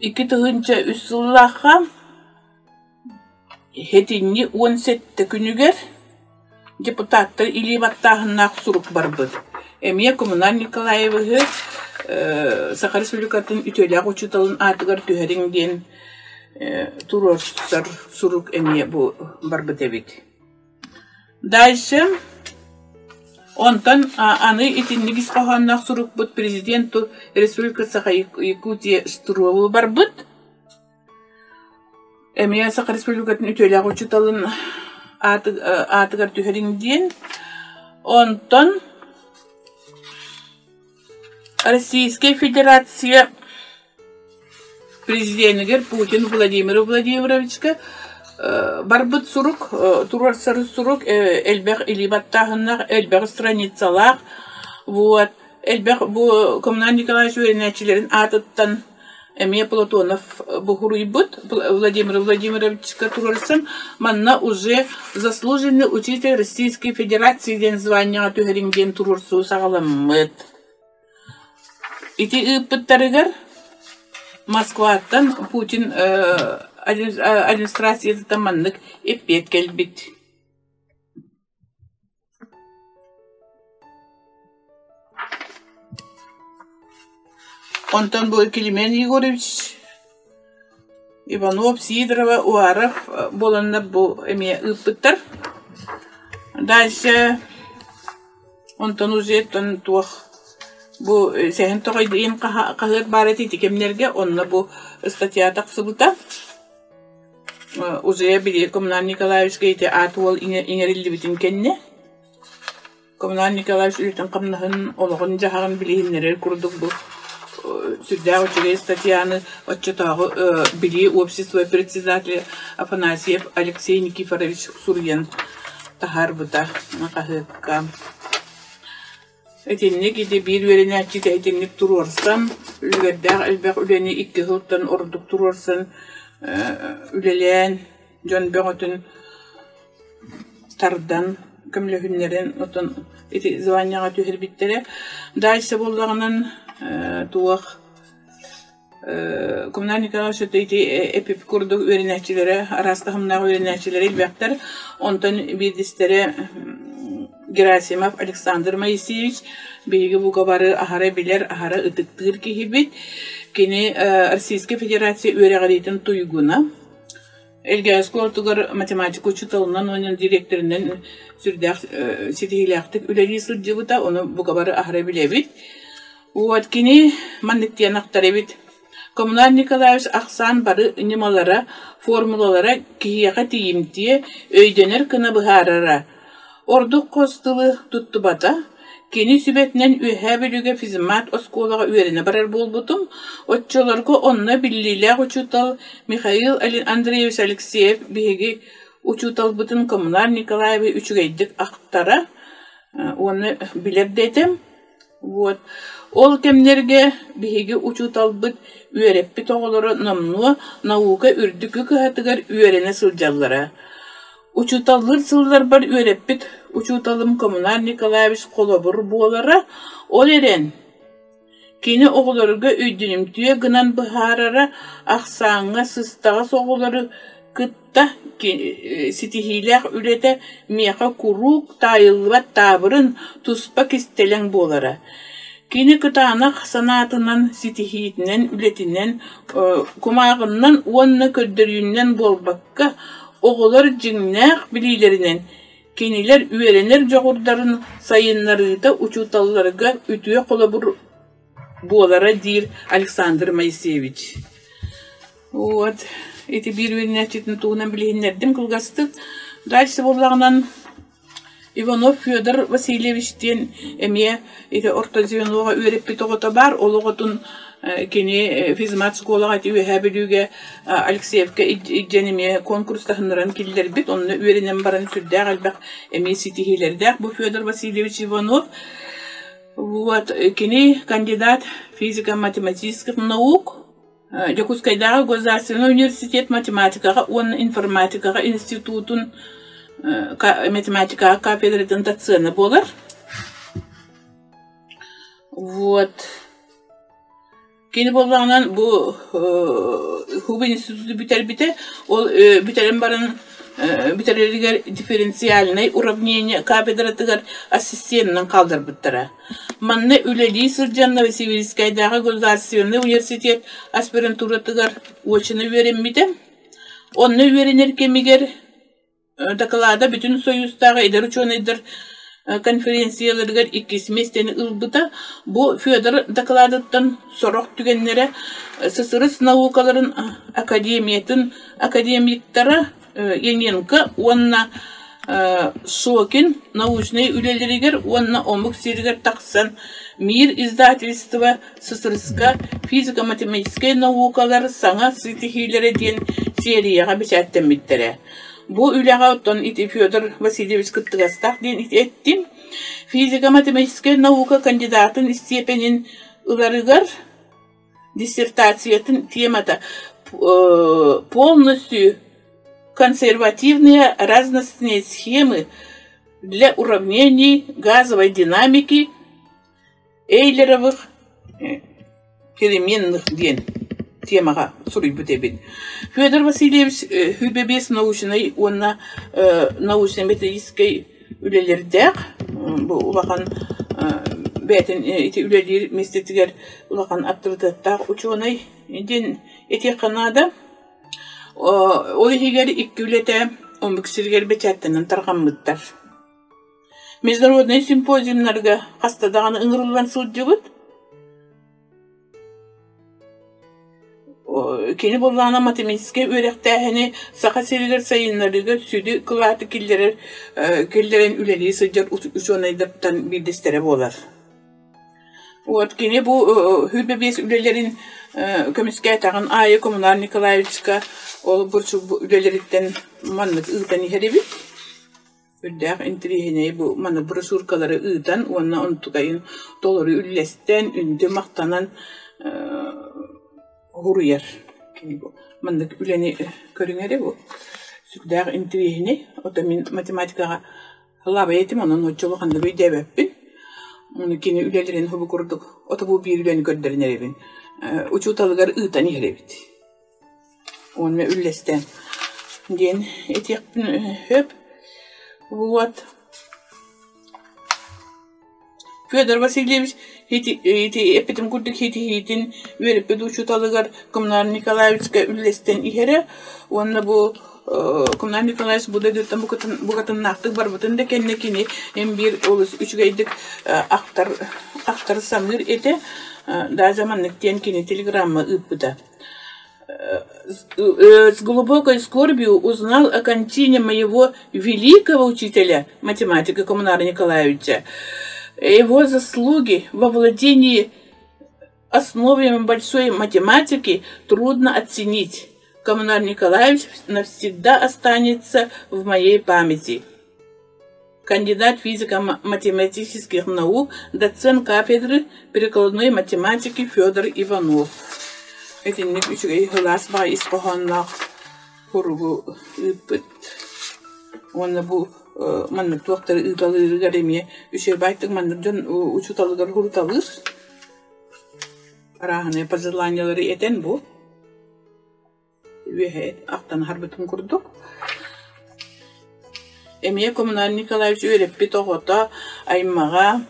икки тыһыынча үс сыллаахха сэтинньи 17 күнүгэр депутаттар илии баттааһыннаах сурук барбыт. Эмиэ Коммунар Николаевиһы Саха Республикатын үтүөлээх учууталын аатыгар түһэриҥ диэн туруорсар сурук эмиэ бу барбыт эбит. Дальше онтон аны итинник ис хоһоонноох сурукпут президент Республика Саха-Якутия Штырову барбыт. Эмиэ Саха Республикатын үтүөлээх учууталын аатыгар түһэриҥ диэн. Онтон Российская Федерация президенигэр Путин Владимир Владимировичка барбыт сурук, туруорсар сурук элбэх илии баттааһыннаах, элбэх страницалаах. Вот. Элбэх бу Коммунар Николаевич үөрэнээччилэрин аатыттан эмиэ Платонов буһуруйбут Владимир Владимировичка туруорсан, манна уже заслуженный учитель Российской Федерации диэн званияҕа түһэриҥ диэн туруорсуу саҕаламмыт. Ити ыыппыттарыгар Москваттан Путин администрациятыттан маннык эппиэт кэлбит. Онтон бу Климент Егорович Иванов, Сидорова, Уаров буоланнар бу эмиэ ыыппыттар. Дальше онтон уже туох бу сэһэн тоҕойдуйун хаһыат баар этэ ити кэмнэргэ онно бу статья тахсыбыта. Уже били Коммунар Николаевичка ити аат уол иҥэриллибитин кэннэ Коммунар Николаевич үлэтин-хамнаһын, олоҕун-дьаһаҕын билиһиннэрэр курдук бу сүрдээх үчүгэй статьяны оччотооҕу Билии общество председателя Афанасьев Алексей Никифорович суруйан таһаарбыта хаһыакка. Итинник ити биир үөрэнээччитэ итинник туруорсан, үлүгэрдээх элбэх үлэни икки сылтан ордук туруорсан үлэлээн, дьон бөҕөтүн тардан көмөлөһүннэрэн отон ити званияҕа түһэрбиттэрэ. Дальше буоллаҕынан туох Коммунал Николаевич ити эпип курдук үөрэнээччилэрэ араас таһымнаах үөрэнээччилэрэ элбэхтэр. Онтон биирдэстэрэ Герасимов Александр Моисеевич биһиги бука бары аһара билэр, аһара ытыктыыр киһибит. Кини Российскай Федерация үөрэҕириитин туйгуна. Элгээйи оскуолатыгар математика учууталынан уонна дириэктэринэн сүрдээх ситиһиилээхтик үлэлии сылдьыбыта, ону бука бары аһара билэбит. Уот кини маннык диэн ахтар эбит: Коммунар Николаевич ахсаан бары ньымалара, формулалара киһиэхэ тиийимтиэ, өйдөнөр гына быһаарара. Ордук хос тылы туттубата. Кини сүбэтинэн Үөһээ Бүлүүгэ физмат оскуолаҕа үөрэнэ барар буолбутум. Оччолорго онно биллиилээх учуутал Михаил Андреевич Алексеев биһиги учууталбытын Коммунар Николаевы үчүгэйдик ахтара уонна билэр да этим. Вот. Ол кэмнэргэ биһиги учууталбыт үөрэппит оҕолоро номнуо наука үрдүкү кыһатыгар үөрэнэ сылдьаллара. Учууталлыыр сылларбар үөрэппит учууталым Коммунар Николаевич холобур буолара, ол эрэн кини оҕолорго өйдөнүмтүө гынан быһаарара, ахсааҥҥа сыстаҕас оҕолору кытта ситиһиилээх үлэтэ миэхэ куруук таайыллыбат таабырын, туспа кистэлэҥ буолара. Кини кытаанах санаатынан, ситиһиитинэн, үлэтинэн, кумааҕыннан уонна көрдөрүүнэн буолбакка, оҕолор дьиҥнээх билиилэринэн, кинилэр үөрэнэр дьоҕурдарын сайыннарыыта учууталларга үтүө холобур буолара диир Александр Моисеевич. Вот ити биир үөрэнээччитин туһунан билиһиннэрдим кылгастык. Дальше буоллаҕынан Иванов Федор Васильевич диэн эмиэ ити орто звеноҕа үөрэппит оҕото баар. Ол оҕотун кини физмат школаҕа ити Үөһээ Бүлүүгэ Алексеевка илдьэн эмиэ конкурстаһыннаран киллэрбит. Онно үөрэнэн баран сүрдээх элбэх эмиэ ситиһиилэрдээх бу Федор Васильевич Иванов. Вот кини кандидат физико-математических наук, Дьокуускайдааҕы государственнай университет математикаҕа уонна информатикаҕа институтун математикаҕа кафедратын доцена буолар. Вот. Кини буоллаҕынан бу ХУБ институту бүтэрбитэ. Ол бүтэрэн баран бүтэрэригэр дифференциальнай уравнение кафедратыгар ассистенынан хаалларбыттара. Манна үлэлии сылдьан Новосибирскайдааҕы государственнай университет аспирантуратыгар очно үөрэммитэ. Онно үөрэнэр кэмигэр Дакылаада Бүтүн Союзтааҕы эдэр учуонайдар конференцияларыгар иккис миэстэни ылбыта. Бу Федор дакылаадыттан сорох түгэннэрэ СССР наукаларын академиятын академиктара Яненко уонна Шокин научнай үлэлэригэр уонна омук сиригэр тахсан Мир издательство СССР-ка физико-математическай наукалар саҥа ситиһиилэрэ диэн серияҕа бэчээттэммиттэрэ. Бу үлэҕэ оттон ити Федор Васильевич кыттыгастаах диэн ити эттим. Физико-математическай наука кандидатын истиэпэнин ыларыгар диссертациятын темата полностью консервативные разностные схемы для уравнений газовой динамики Эйлеровых переменных диэн темаҕа суруйбут эбит. Федор Васильевич сүүрбэ научнай уонна научно-методическай үлэлэрдээх. Бу улахан Бэйэтин ити үлэлиир миэстэтигэр улахан аптарытыаттаах учуонай диэн этиэххэ наада. Ол иһигэр икки үлэтэ омук сиригэр бэчээттэнэн тарҕаммыттар. Международнай симпозиумнарга хаста даҕаны ыҥырыллан сылдьыбыт. Кини буоллаҕына математическай үөрэхтээһини Саха сиригэр сайыннарыыга сүдү кылааты киллэрэр киллэрэн үлэлии сылдьар учуонайдартан биирдэстэрэ буолар. Вот кини бу 25 үлэлэрин көмүскээтэҕин аайы Коммунар Николаевичка ол үлэлэриттэн маннык ыытан иһэр эбит. Үрдээх интэриэһинэй бу маны брошюркалары ыытан уонна онтукайын толору үллэстэн, үнтү махтанан уһуруйар. Маннык үлэни көрүҥ эрэ бу. Сүрдээх интэриэһинэй. Ото мин математикаҕа лаабай этим, онон оччо улаханнык өйдөөбөппүн. Кини үлэлэрин хобу курдук ото бу биир үлэни көрдөрөн эрэбин. Учууталыгар ыытан иһэр эбит. Уонна үллэстэн диэн этиэхпин сөп. Вот. Федор Васильевич ити, ити эппитим курдук хитиһиитин үөрэппит учууталыгар Коммунар Николаевичка үллэстэн иһэрэ уонна бу Коммунар Николаевич бу дойдуттан букатыннаахтык барбытын да кэннэ кини эн биир олус үчүгэйдик ахтар, ахтар саныыр этэ. Даже маннык диэн кини телеграмма ыыппыта. С глубокой скорбью узнал о кончине моего великого учителя математика Коммунара Николаевича. Его заслуги во владении основами большой математики трудно оценить. Коммунар Николаевич навсегда останется в моей памяти. Кандидат физико-математических наук, доцент кафедры прикладной математики Федор Иванов. Итинник үчүгэй сылаас баҕайы ис хоһоонноох суругу ыыппыт. Уонна бу маннык туохтары ыыталыырыгар эмиэ үчүгэй баайтык маннык дьон учууталыгар уруталыыр. Арааһынай пожеланиелары этэн бу. Үөһэ ахтан аһарбытым курдук. Эмиэ Коммунар Николаевич үөрэппит оҕото, аймаҕа,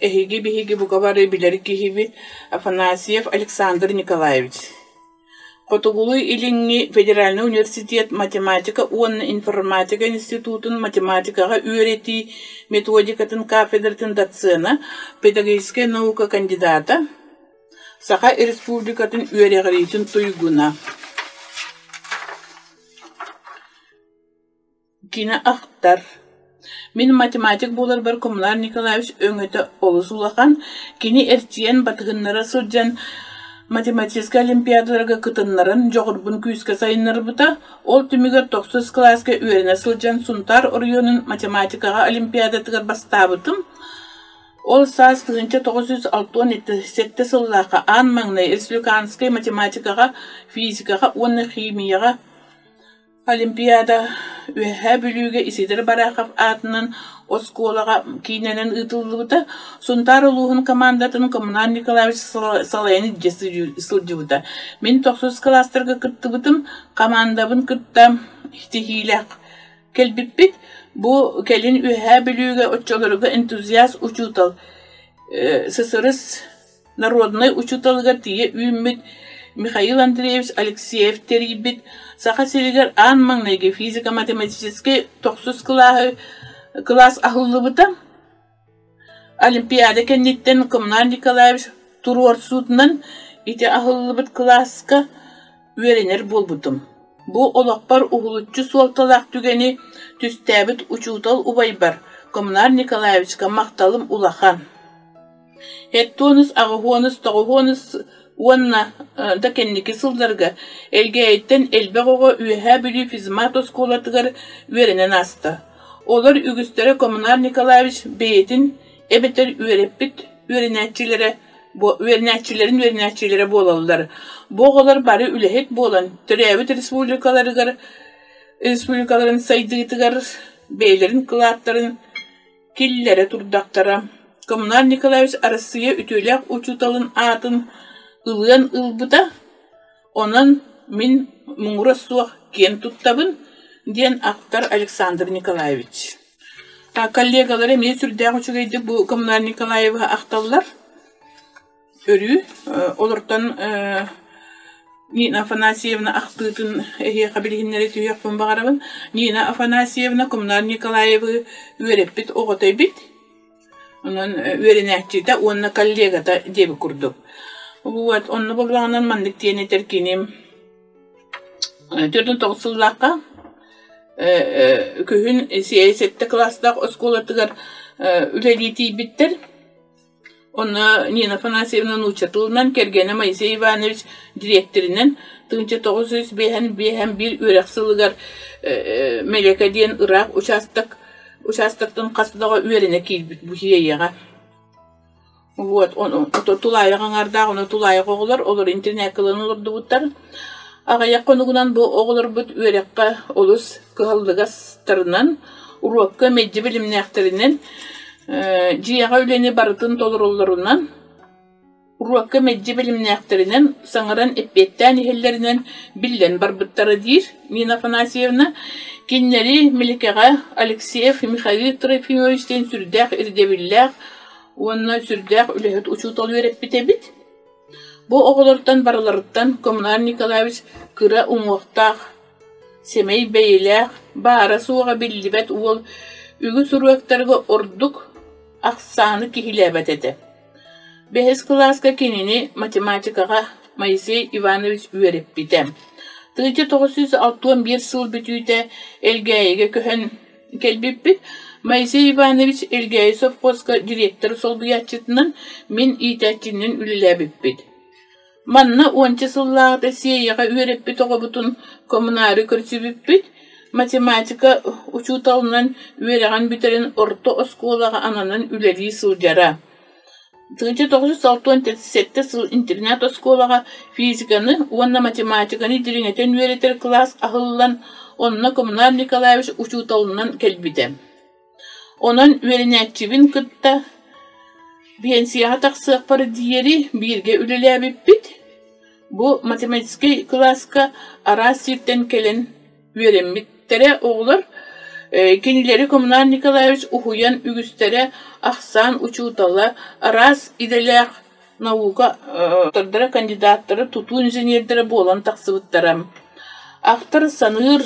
эһиги биһиги бука бары билэр киһибит Афанасьев Александр Николаевич. Хотугулуу-Илиҥҥи федеральнай университет математика уонна информатика институтун математикаҕа үөрэтии методикатын кафедратын доцена, педагогическай наука кандидата, Саха Республикатын үөрэҕириитин туйгуна Кини ахтар: «Мин математик буоларбар Коммунар Николаевич өҥөтө олус улахан, кини эрчийэн батыһыннара сылдьан математическай олимпиадаларга кытыннаран дьоҕурбун күүскэ сайыннарбыта, ол түмүгэр тохсус кылааска үөрэнэ сылдьан Сунтаар оройуонун математикаҕа олимпиадатыгар бастаабытым, Ол саас 1967 сыллаахха аан маҥнай республиканскай математикаҕа, физикаҕа уонна химияҕа олимпиада Үөһээ Бүлүүгэ Исидор Барахов аатынан оскуолаҕа киинэнэн ыытыллыбыта. Сунтаар улууһун командатын Коммунар Николаевич салайан илдьэ сылдьыбыта. Мин тохсус кылаастарга кыттыбытым, командабын кытта ситиһиилээх Кэлбиппит, бу кэлин Үөһээ Бүлүүгэ оччолорго энтузиаст учуутал, ССРС народнай учууталыгар тиийэ үүммүт Михаил Андреевич Алексеев тэрийбит Саха сиригэр аан маҥнайгы физико-математическай тохсус кылааһы кылаас аһыллыбыта. Олимпиада кэнниттэн Коммунар Николаевич туруорсуутунан ити аһыллыбыт кылааска үөрэнэр буолбутум. Бу олохпор уһулуччу суолталаах түгэни түстээбит учуутал убайбар Коммунар Николаевичка махталым улахан. Хэттуонус, аҕыһуонус, тоҕуһуонус уонна да кэнники сылларга Элгээйиттэн элбэх оҕо Үөһээ Бүлүү физмат оскуолатыгар үөрэнэн ааста. Олор үгүстэрэ Коммунар Николаевич бэйэтин эбэтэр үөрэппит үөрэнээччилэрэ үөрэнээччилэрин үөрэнээччилэрэ буолаллар. Бу оҕолор бары үлэһит буолан, төрөөбүт республикаларыгар республикаларын сайдыытыгар бэйэлэрин кылааттарын киллэрэ турдахтара. Коммунар Николаевич Арассыыйа үтүөлээх учууталын аатын ылыан ылбыта. Онон мин муҥура суох киэн туттабын, диэн ахтар Александр Николаевич. Коллегалар эмиэ сүрдээх үчүгэйдик бу Коммунар Николаевы ахталлар. Өрүү олортон Нина Афанасьевна ахтыытын эһиэхэ билиһиннэрэ түһүөхпүн баҕарабын. Нина Афанасьевна Коммунар Николаевы үөрэппит оҕото эбит. Онон үөрэнээччитэ уонна коллегата диэбит курдук. Вот, онно буоллаҕынан маннык диэн этэр киним 49 сыллаахха күһүн сэттэ кылаастаах оскуолатыгар үлэлии тиийбиттэр. Онно Нина Афанасьевна нуучча тылынан, кэргэнэ Моисей Иванович дириэктэринэн 1955 үөрэх сылыгар Мэлэкэ диэн ыраах учаастак учаастактан хас даҕа үөрэнэ киирбит бу Сиэйэҕэ. Вот, тулаайах аҥаардаах, ону тулаайах оҕолор, олор интернакка ылан олордубуттар. Аҕыйах хонугунан бу оҕолорбут үөрэххэ олус кыһаллыгастарынан, уруокка мэлдьи билимнээхтэринэн, дьиэҕэ үлэни барытын толороллорунан, уруокка мэлдьи билимнээхтэринэн, саҥаран эппиэттээн иһэллэринэн биллэн барбыттара диир Нина Афанасьевна. Кинилэри Миликэҕэ Алексеев Михаил Трофимович диэн сүрдээх ирдэбиллээх уонна сүрдээх үлэһит учуутал үөрэппит эбит. Бу оҕолортон барыларыттан Коммунар Николаевич кыра уҥуохтаах, сэмэй бэйэлээх, баара-суоҕа биллибэт уол үгүс уруоктарга ордук ахсааны киһилээбэт этэ. Бэһис кылааска кинини математикаҕа Моисей Иванович үөрэппитэ. 1961 сыл бүтүүтэ Элгээйигэ көһөн кэлбиппит. Моисей Иванович Элгээйи совхозка директор солбуйааччытынан, мин иитээччинэн үлэлээбиппит. Манна уонча сыллааҕыта Сиэйэҕэ үөрэппит оҕобутун коммунары көрсүбүппүт, математика учууталынан үөрэҕин бүтэрэн орто оскуолаҕа ананан үлэлии сылдьара. 1967 сыл интернат-оскуолаҕа физиканы уонна математиканы дириҥэтэн үөрэтэр кылаас аһыллан, онно Коммунар Николаевич учууталынан кэлбитэ. Онон үөрэнээччибин кытта биэнсийэҕэ тахсыахпар диэри бииргэ үлэлээбиппит. Бу математическай кылааска араас сиртэн кэлэн үөрэммиттэрэ оҕолор кинилэри Коммунар Николаевич уһуйан үгүстэрэ ахсаан учуутала, араас идэлээх наука кандидаттара, тутуу инженердэрэ буолан тахсыбыттара. Ахтар-саныыр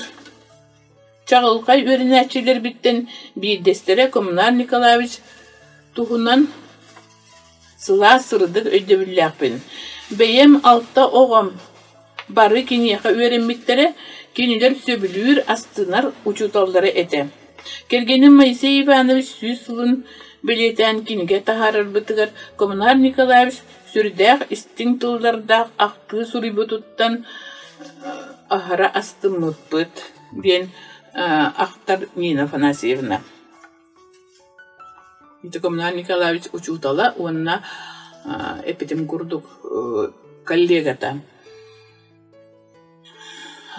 Чаҕылхай үөрэнээччилэрбиттэн биирдэстэрэ Коммунар Николаевич туһунан сылаас сырдык өйдөбүллээхпин. Бэйэм алта оҕом бары киниэхэ үөрэммиттэрэ, кинилэр сөбүлүүр, астынар учууталлара этэ. Кэргэним Моисей Иванович 100 сылын бэлиэтээн кинигэ таһаарарбытыгар Коммунар Николаевич сүрдээх истиҥ тыллардаах ахтыы суруйбутуттан аһара астыммыппыт, диэн ахтар Нина Афанасьевна. Коммунар Николаевич учуутала уонна эппитим курдук коллегата.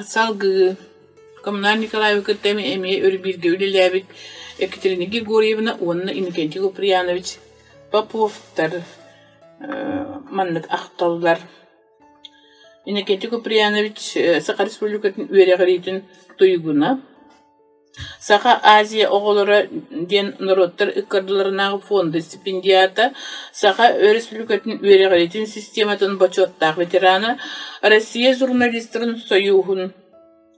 Салгыы Коммунар Николаевы кытта эмиэ өр бииргэ үлэлээбит Екатерина Григорьевна уонна Иннокентий Куприянович Поповтар маннык ахталлар. Иннокентий Куприянович Саха Республикатын үөрэҕириитин туйгуна, Саха Азия оҕолоро диэн норуоттар ыккардыларынааҕы фонда стипендиата, Саха Өрөспүүбүлүкэтин үөрэҕириитин систематын бочуоттаах ветерана, Россия журналистарын сойууһун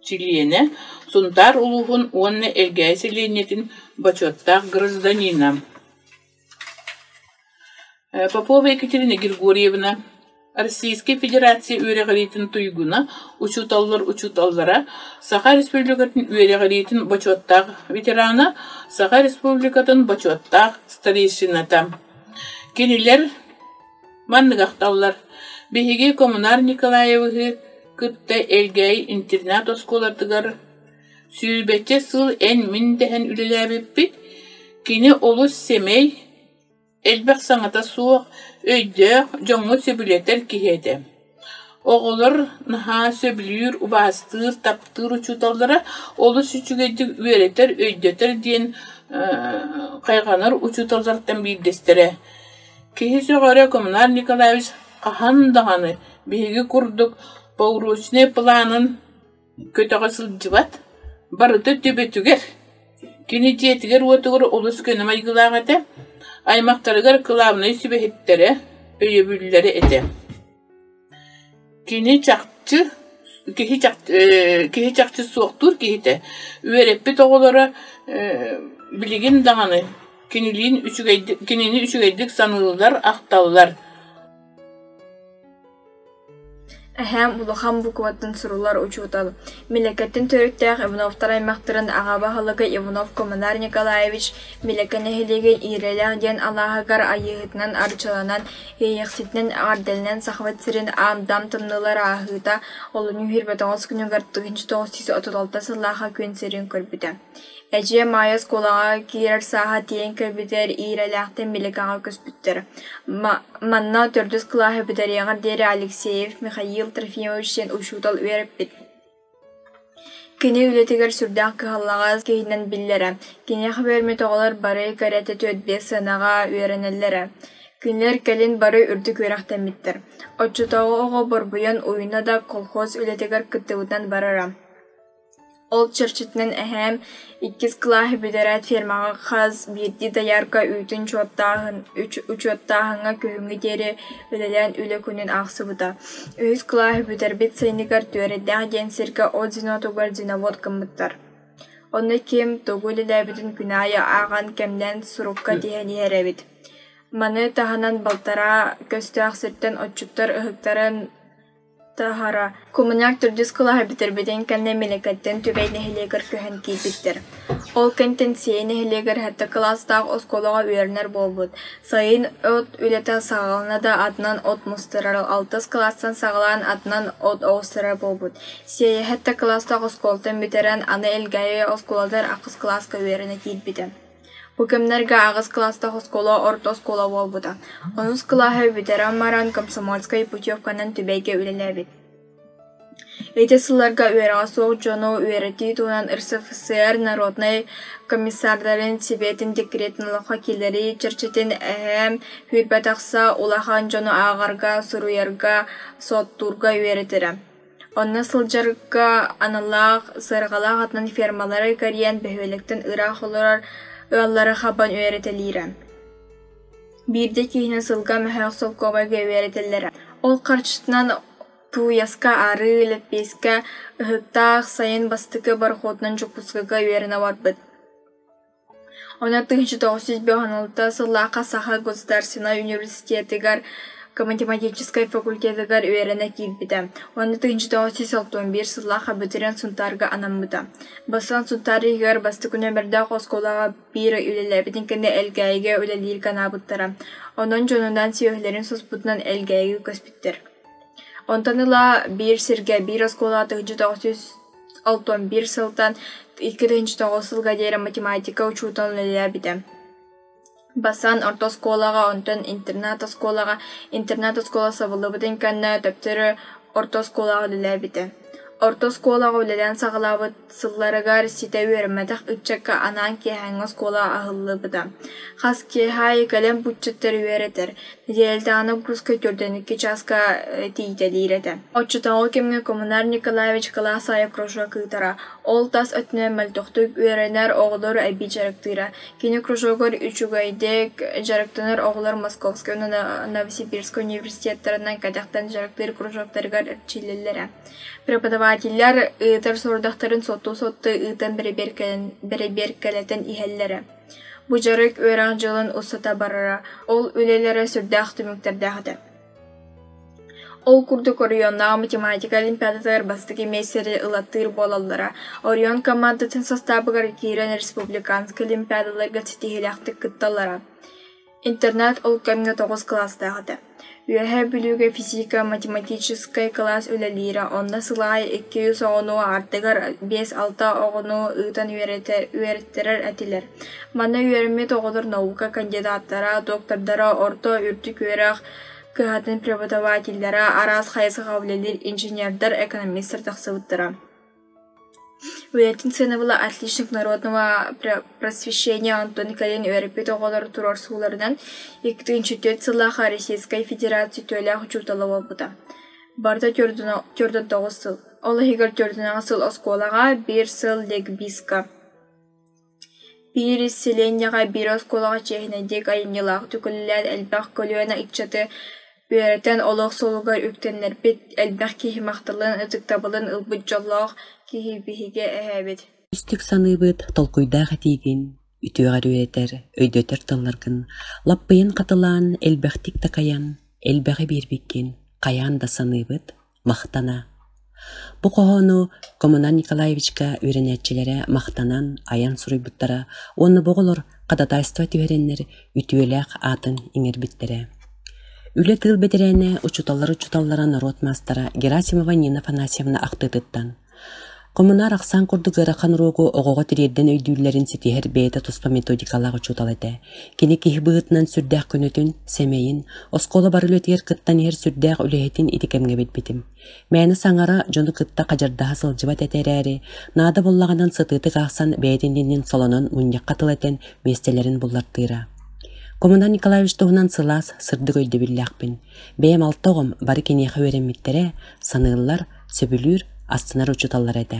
чилиэнэ, Сунтаар улууһун уонна Элгээйи сэлиэнньэтин бочуоттаах гражданина. Попова Екатерина Григорьевна, Российскай Федерация үөрэҕириитин туйгуна, учууталлар учууталлара, Саха Республикатын үөрэҕириитин бочуоттаах ветерана, Саха Республикатын бочуоттаах старейшината. Кинилэр маннык ахталлар: Биһиги Коммунар Николаевиһы кытта Элгээйи интернат-оскуолатыгар сүүрбэччэ сыл эн-мин дэһэн үлэлээбиппит. Кини олус сэмэй, элбэх саҥата суох, өйдөөх, дьоҥҥо сөбүлэтэр киһи этэ. Оҕолор наһаа сөбүлүүр, убаастыыр, таптыыр учууталлара олус үчүгэйдик үөрэтэр, өйдөтөр диэн хайҕанар учууталлартан биирдэстэрэ. Киһи сөҕөрө Коммунар Николаевич хаһан даҕаны биһиги курдук поурочнай планын көтөҕө сылдьыбат, барыта төбөтүгэр. Кини дьиэтигэр-уотугар олус көнө майгылаах этэ, аймахтарыгар кылаабынай сүбэһиттэрэ, өйөбүллэрэ этэ. Кини чахчы киһи чахчы, киһи чахчы суохтуур киһитэ, үөрэппит оҕолоро билигин даҕаны кинилиин үчүгэйдик кинини үчүгэйдик саныыллар, ахталлар. Эһээм улахан букваттан суруллар учуутал, Милекэттэн төрүттээх Ивановтар аймахтарын аҕа баһылыга Иванов Коммунар Николаевич Милекэ нэһилиэгин Иирэлээх диэн алааһыгар айыыһытынан арчыланан, Иэйэхситинэн эҕэрдэлэнэн Сахабыт сирин аам-даам тымныылар ааһыыта олунньу 29 күнүгэр 1936 сыллаахха күн сирин көрбүтэ. Эдьиийэ Маайа оскуолаҕа киирэр сааһа тиийэн кэлбитигэр Иирэлээхтэн Милекаҕа көспүттэр. Манна төрдүс кылааһы бүтэриэҕэр диэри Алексеев Михаил Трофимович диэн учуутал үөрэппит. Кини үлэтигэр сүрдээх кыһаллаҕас киһинэн биллэрэ. Киниэхэ үөрэммит оҕолор бары кэриэтэ 4-5 сыанаҕа үөрэнэллэрэ. Кинилэр кэлин бары үрдүк үөрэхтэммиттэр. Оччотооҕу оҕо борбуйан уйуна да колхоз үлэтигэр кыттыбытынан барара. Ол чэрчитинэн эһээм иккис кылааһы бүтэрээт фермаҕа хас биирдии доярка үүтүн учуоттааһыҥҥа күһүҥҥү диэри үлэлээн үлэ күнүн аахсыбыта. Үһүс кылааһы бүтэрбит сайыныгар Түөрэйдээх диэн сиргэ от звенотугар звеновод гыммыттар. Онно ким тугу үлэлээбитин күн аайы ааҕан кэмнээн сурукка тиһэн иһэр эбит. Маны таһынан балтараа көстөөх сиртэн отчуттар ыһыктарын Таһара, Коммунар төрдүс кылааһы бүтэрбитин кэннэ Милекэттэн Түбэй нэһилиэгэр көһөн киирбиттэр. Ол кэнниттэн Сиэй нэһилиэгэр сэттэ кылаастаах оскуолаҕа үөрэнэр буолбут. Сайын от үлэтэ саҕаланна да атынан от мустарар, алтыс кылаастан саҕалаан атынан от оҕустарар буолбут. Сиэйэ сэттэ кылаастаах оскуолаттан бүтэрэн, аны Элгээйи оскуолатыгар ахсыс кылааска үөрэнэ киирбитэ. Бу кэмнэргэ аҕыс кылаастаах оскуола орто оскуола буолбута. Онус кылааһы бүтэрэн баран комсомольскай путевканан Түбэйгэ үлэлээбит. Ити сылларга үөрэҕэ суох дьону үөрэтии туһунан РСФСР народнай комиссардарын Сэбиэтин декретин олоххо киллэрии чэрчитин эһээм сүүрбэ тахса улахан дьону ааҕарга, суруйарга, суоттуурга үөрэтэрэ. Онно сылдьарга аналлаах сыарҕалаах атынан фермалары кэрийэн бөһүөлэктэн ыраах олорор ыаллары хабан үөрэтэлиирэ. Биирдэ киһини сылга мөһөөх солкуобайга үөрэтэллэрэ. Ол харчытынан тууйаска арыы, лэппиэскэ ыһыктаах сайын бастакы борохуотунан Дьокуускайга үөрэнэ барбыт. Онон 1956 сыллаахха Саха государственнай университетыгар математическай факультетыгар үөрэнэ киирбитэ уонна 1961 сыллаахха бүтэрэн Сунтаарга анаммыта. Бастаан Сунтаар иһигэр бастакы нүөмэрдээх оскуолаҕа биир ый үлэлээбитин кэннэ Элгээйигэ үлэлииргэ анаабыттара. Онон дьонунан сүөһүлэрин суспутунан Элгээйигэ көспүттэр. Онтон ыла биир сиргэ биир оскуолаҕа 1961 сылтан 2009 сылга диэри математика учууталын үлэлээбитэ. Бастаан орто оскуолаҕа, онтон интернат-оскуолаҕа, интернат-оскуола сабыллыбытын кэннэ төптөрү орто оскуолаҕа үлэлээбитэ. Орто оскуолаҕа үлэлээн саҕалаабыт сылларыгар ситэ үөрэммэтэх ыччакка анаан киэһээҥҥи оскуола аһыллыбыта. Хас киэһэ аайы кэлэн буччуттары үөрэтэр, нэдиэлэтээҕи курска 42 чааска тиийтэлиир этэ. Оччотооҕу кэмҥэ Коммунар Николаевич кылаас аайы кружок ыытара. Ол тас өттүнэн мөлтөхтүк үөрэнэр оҕолору эбии дьарыктыыра. Кини кружогар үчүгэйдик дьарыктанар оҕолор Московскай уонна Новосибирскай университеттарынан кэтэхтэн дьарыктыыр кружоктарыгар эрчиллэллэрэ. Преподавателлэр ыытар сорудахтарын соттуу-соттуу ыытан бэрэбиэркэлэтэн иһэллэрэ. Бу дьарык үөрэх дьылын устата барара, ол үлэлэрэ сүрдээх түмүктэрдээх этэ. Ол курдук оройуоннааҕы математика олимпиадатыгар бастакы миэстэни ылаттыыр буолаллара. Оройуон командатын састаабыгар киирэн республиканскай олимпиадаларга ситиһиилээхтик кытталлара. Интернат ол кэмҥэ тоҕус кылаастаах этэ. Үөһээ Бүлүүгэ физико-математическай кылаас үлэлиирэ, онно сыл аайы 200 оҕону, ардыгар 5-6 оҕону ыытан үөрэттэрэр этилэр. Манна үөрэммит оҕолор наука кандидаттара, доктордара, орто, үрдүк үөрэх кыһатын преподавателлэрэ, араас хайысхаҕа үлэлиир инженердэр, экономистар тахсыбыттара. Үлэтин сыанабыла «Отличник народного просвещения» онтон кэлин үөрэппит оҕолор туруорсууларынан 2004 сыллаахха Российскай Федерация үтүөлээх учуутала буолбута. Барыта 49 сыл, ол иһигэр 4 сыл оскуолаҕа, биир сыл легбиска. Биир сэлиэнньэҕэ, биир оскуолаҕа чиэһинэйдик, айымньылаахтык үлэлээн элбэх көлүөнэ ыччаты үөрэтэн олох суолугар үктэннэрбит, элбэх киһи махталын, ытыктабылын ылбыт дьоллоох киһи биһиги эһээбит. Үстүк саныыбыт, толкуйдаах этиигин, үтүөҕэр үөрэтэр, өйдөтөр тылларгын лаппыйан хатылаан, элбэхтик такайан, элбэҕи биэрбиккин хайаан да саныыбыт, махтана. Бу хоһоону Коммунар Николаевичка үөрэнээччилэрэ махтанан айан суруйбуттара уонна бу оҕолор ходатайство түһэрэннэр үтүөлээх аатын иҥэрбиттэрэ. Үлэ тыыл бэтэрээнэ, учууталлар учууталлара норуот маастара Герасимова Нина Афанасьевна ахтыытыттан Коммунар ахсаан курдук ыарахан уруогу оҕоҕо тириэрдэн өйдүүллэрин ситиһэр бэйэтэ туспа методикалаах учуутал этэ. Кини киһи быһыытынан сүрдээх көнөтүн, сэмэйин, оскуола бары үлэтигэр кыттан иһэр сүрдээх үлэһитин ити кэмҥэ билбитим. Мээнэ саҥара, дьону кытта хадьардаһа сылдьыбат этэ эрээри, наада буоллаҕынан сытыытык аахсан бэйэтин иннин солонон мунньахха тыл этэн миэстэлэрин буллартыыра. Коммунар Николаевич туһунан сылаас, сырдык өйдөбүллээхпин. Бэйэм алта оҕом бары киниэхэ үөрэммиттэрэ, саныыллар, сөбүлүүр, астынар учууталлара этэ.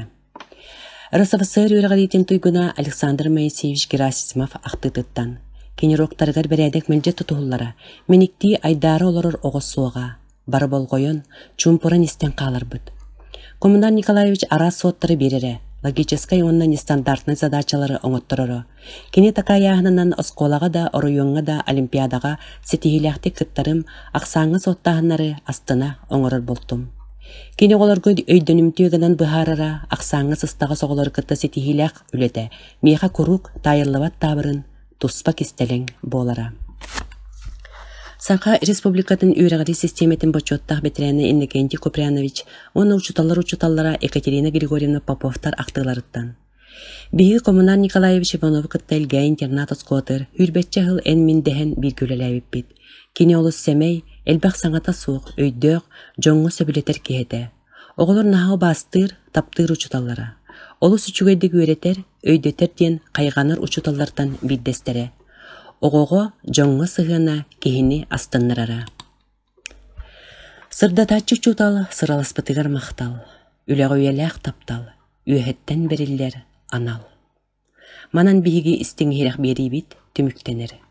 РСФСР үөрэҕириитин туйгуна Александр Моисеевич Герасимов ахтыытыттан Кини уруоктарыгар бэрээдэк мэлдьи тутуһуллара, мэниктии айдаара олорор оҕо суоҕа, бары болҕойон, чуумпуран истэн хааларбыт. Коммунар Николаевич араас суоттары биэрэрэ, логическай уонна нестандартнай задачалары оҥоттороро. Кини такайааһынынан оскуолаҕа да, оройуоҥҥа да олимпиадаҕа ситиһиилээхтик кыттарым, ахсааҥҥа суоттааһыннары астына оҥорор буолтум. Кини оҕолорго өйдөнүмтүө гынан быһаарара, ахсааҥҥа сыстаҕас оҕолору кытта ситиһиилээх үлэтэ миэхэ куруук таайыллыбат таабырын, туспа кистэлэҥ буолара. Саха Республикатын үөрэҕирии систиэмэтин бочуоттаах бэтэрээнэ Иннокентий Купрянович уонна учууталлар учууталлара Екатерина Григорьевна Поповтар ахтыыларыттан Биһиги Коммунар Николаевич Ивановы кытта Элгээйи интернат-оскуолатыгар сүүрбэччэ сыл эн-мин дэһэн бииргэ үлэлээбиппит. Кини олус сэмэй, элбэх саҥата суох, өйдөөх, дьоҥҥо сөбүлэтэр киһи этэ. Оҕолор наһаа убаастыыр, таптыыр учууталлара. Олус үчүгэйдик үөрэтэр, өйдөтөр диэн хайҕанар учууталлартан биирдэстэрэ. Оҕоҕо, дьоҥҥо сыһыана киһини астыннарара. Сырдатааччы учуутал сыраласпытыгар махтал, үлэҕэ үйэлээх таптал, үөһэттэн бэриллэр анал. Манан биһиги истиҥ иһирэх биэриибит түмүктэнэр.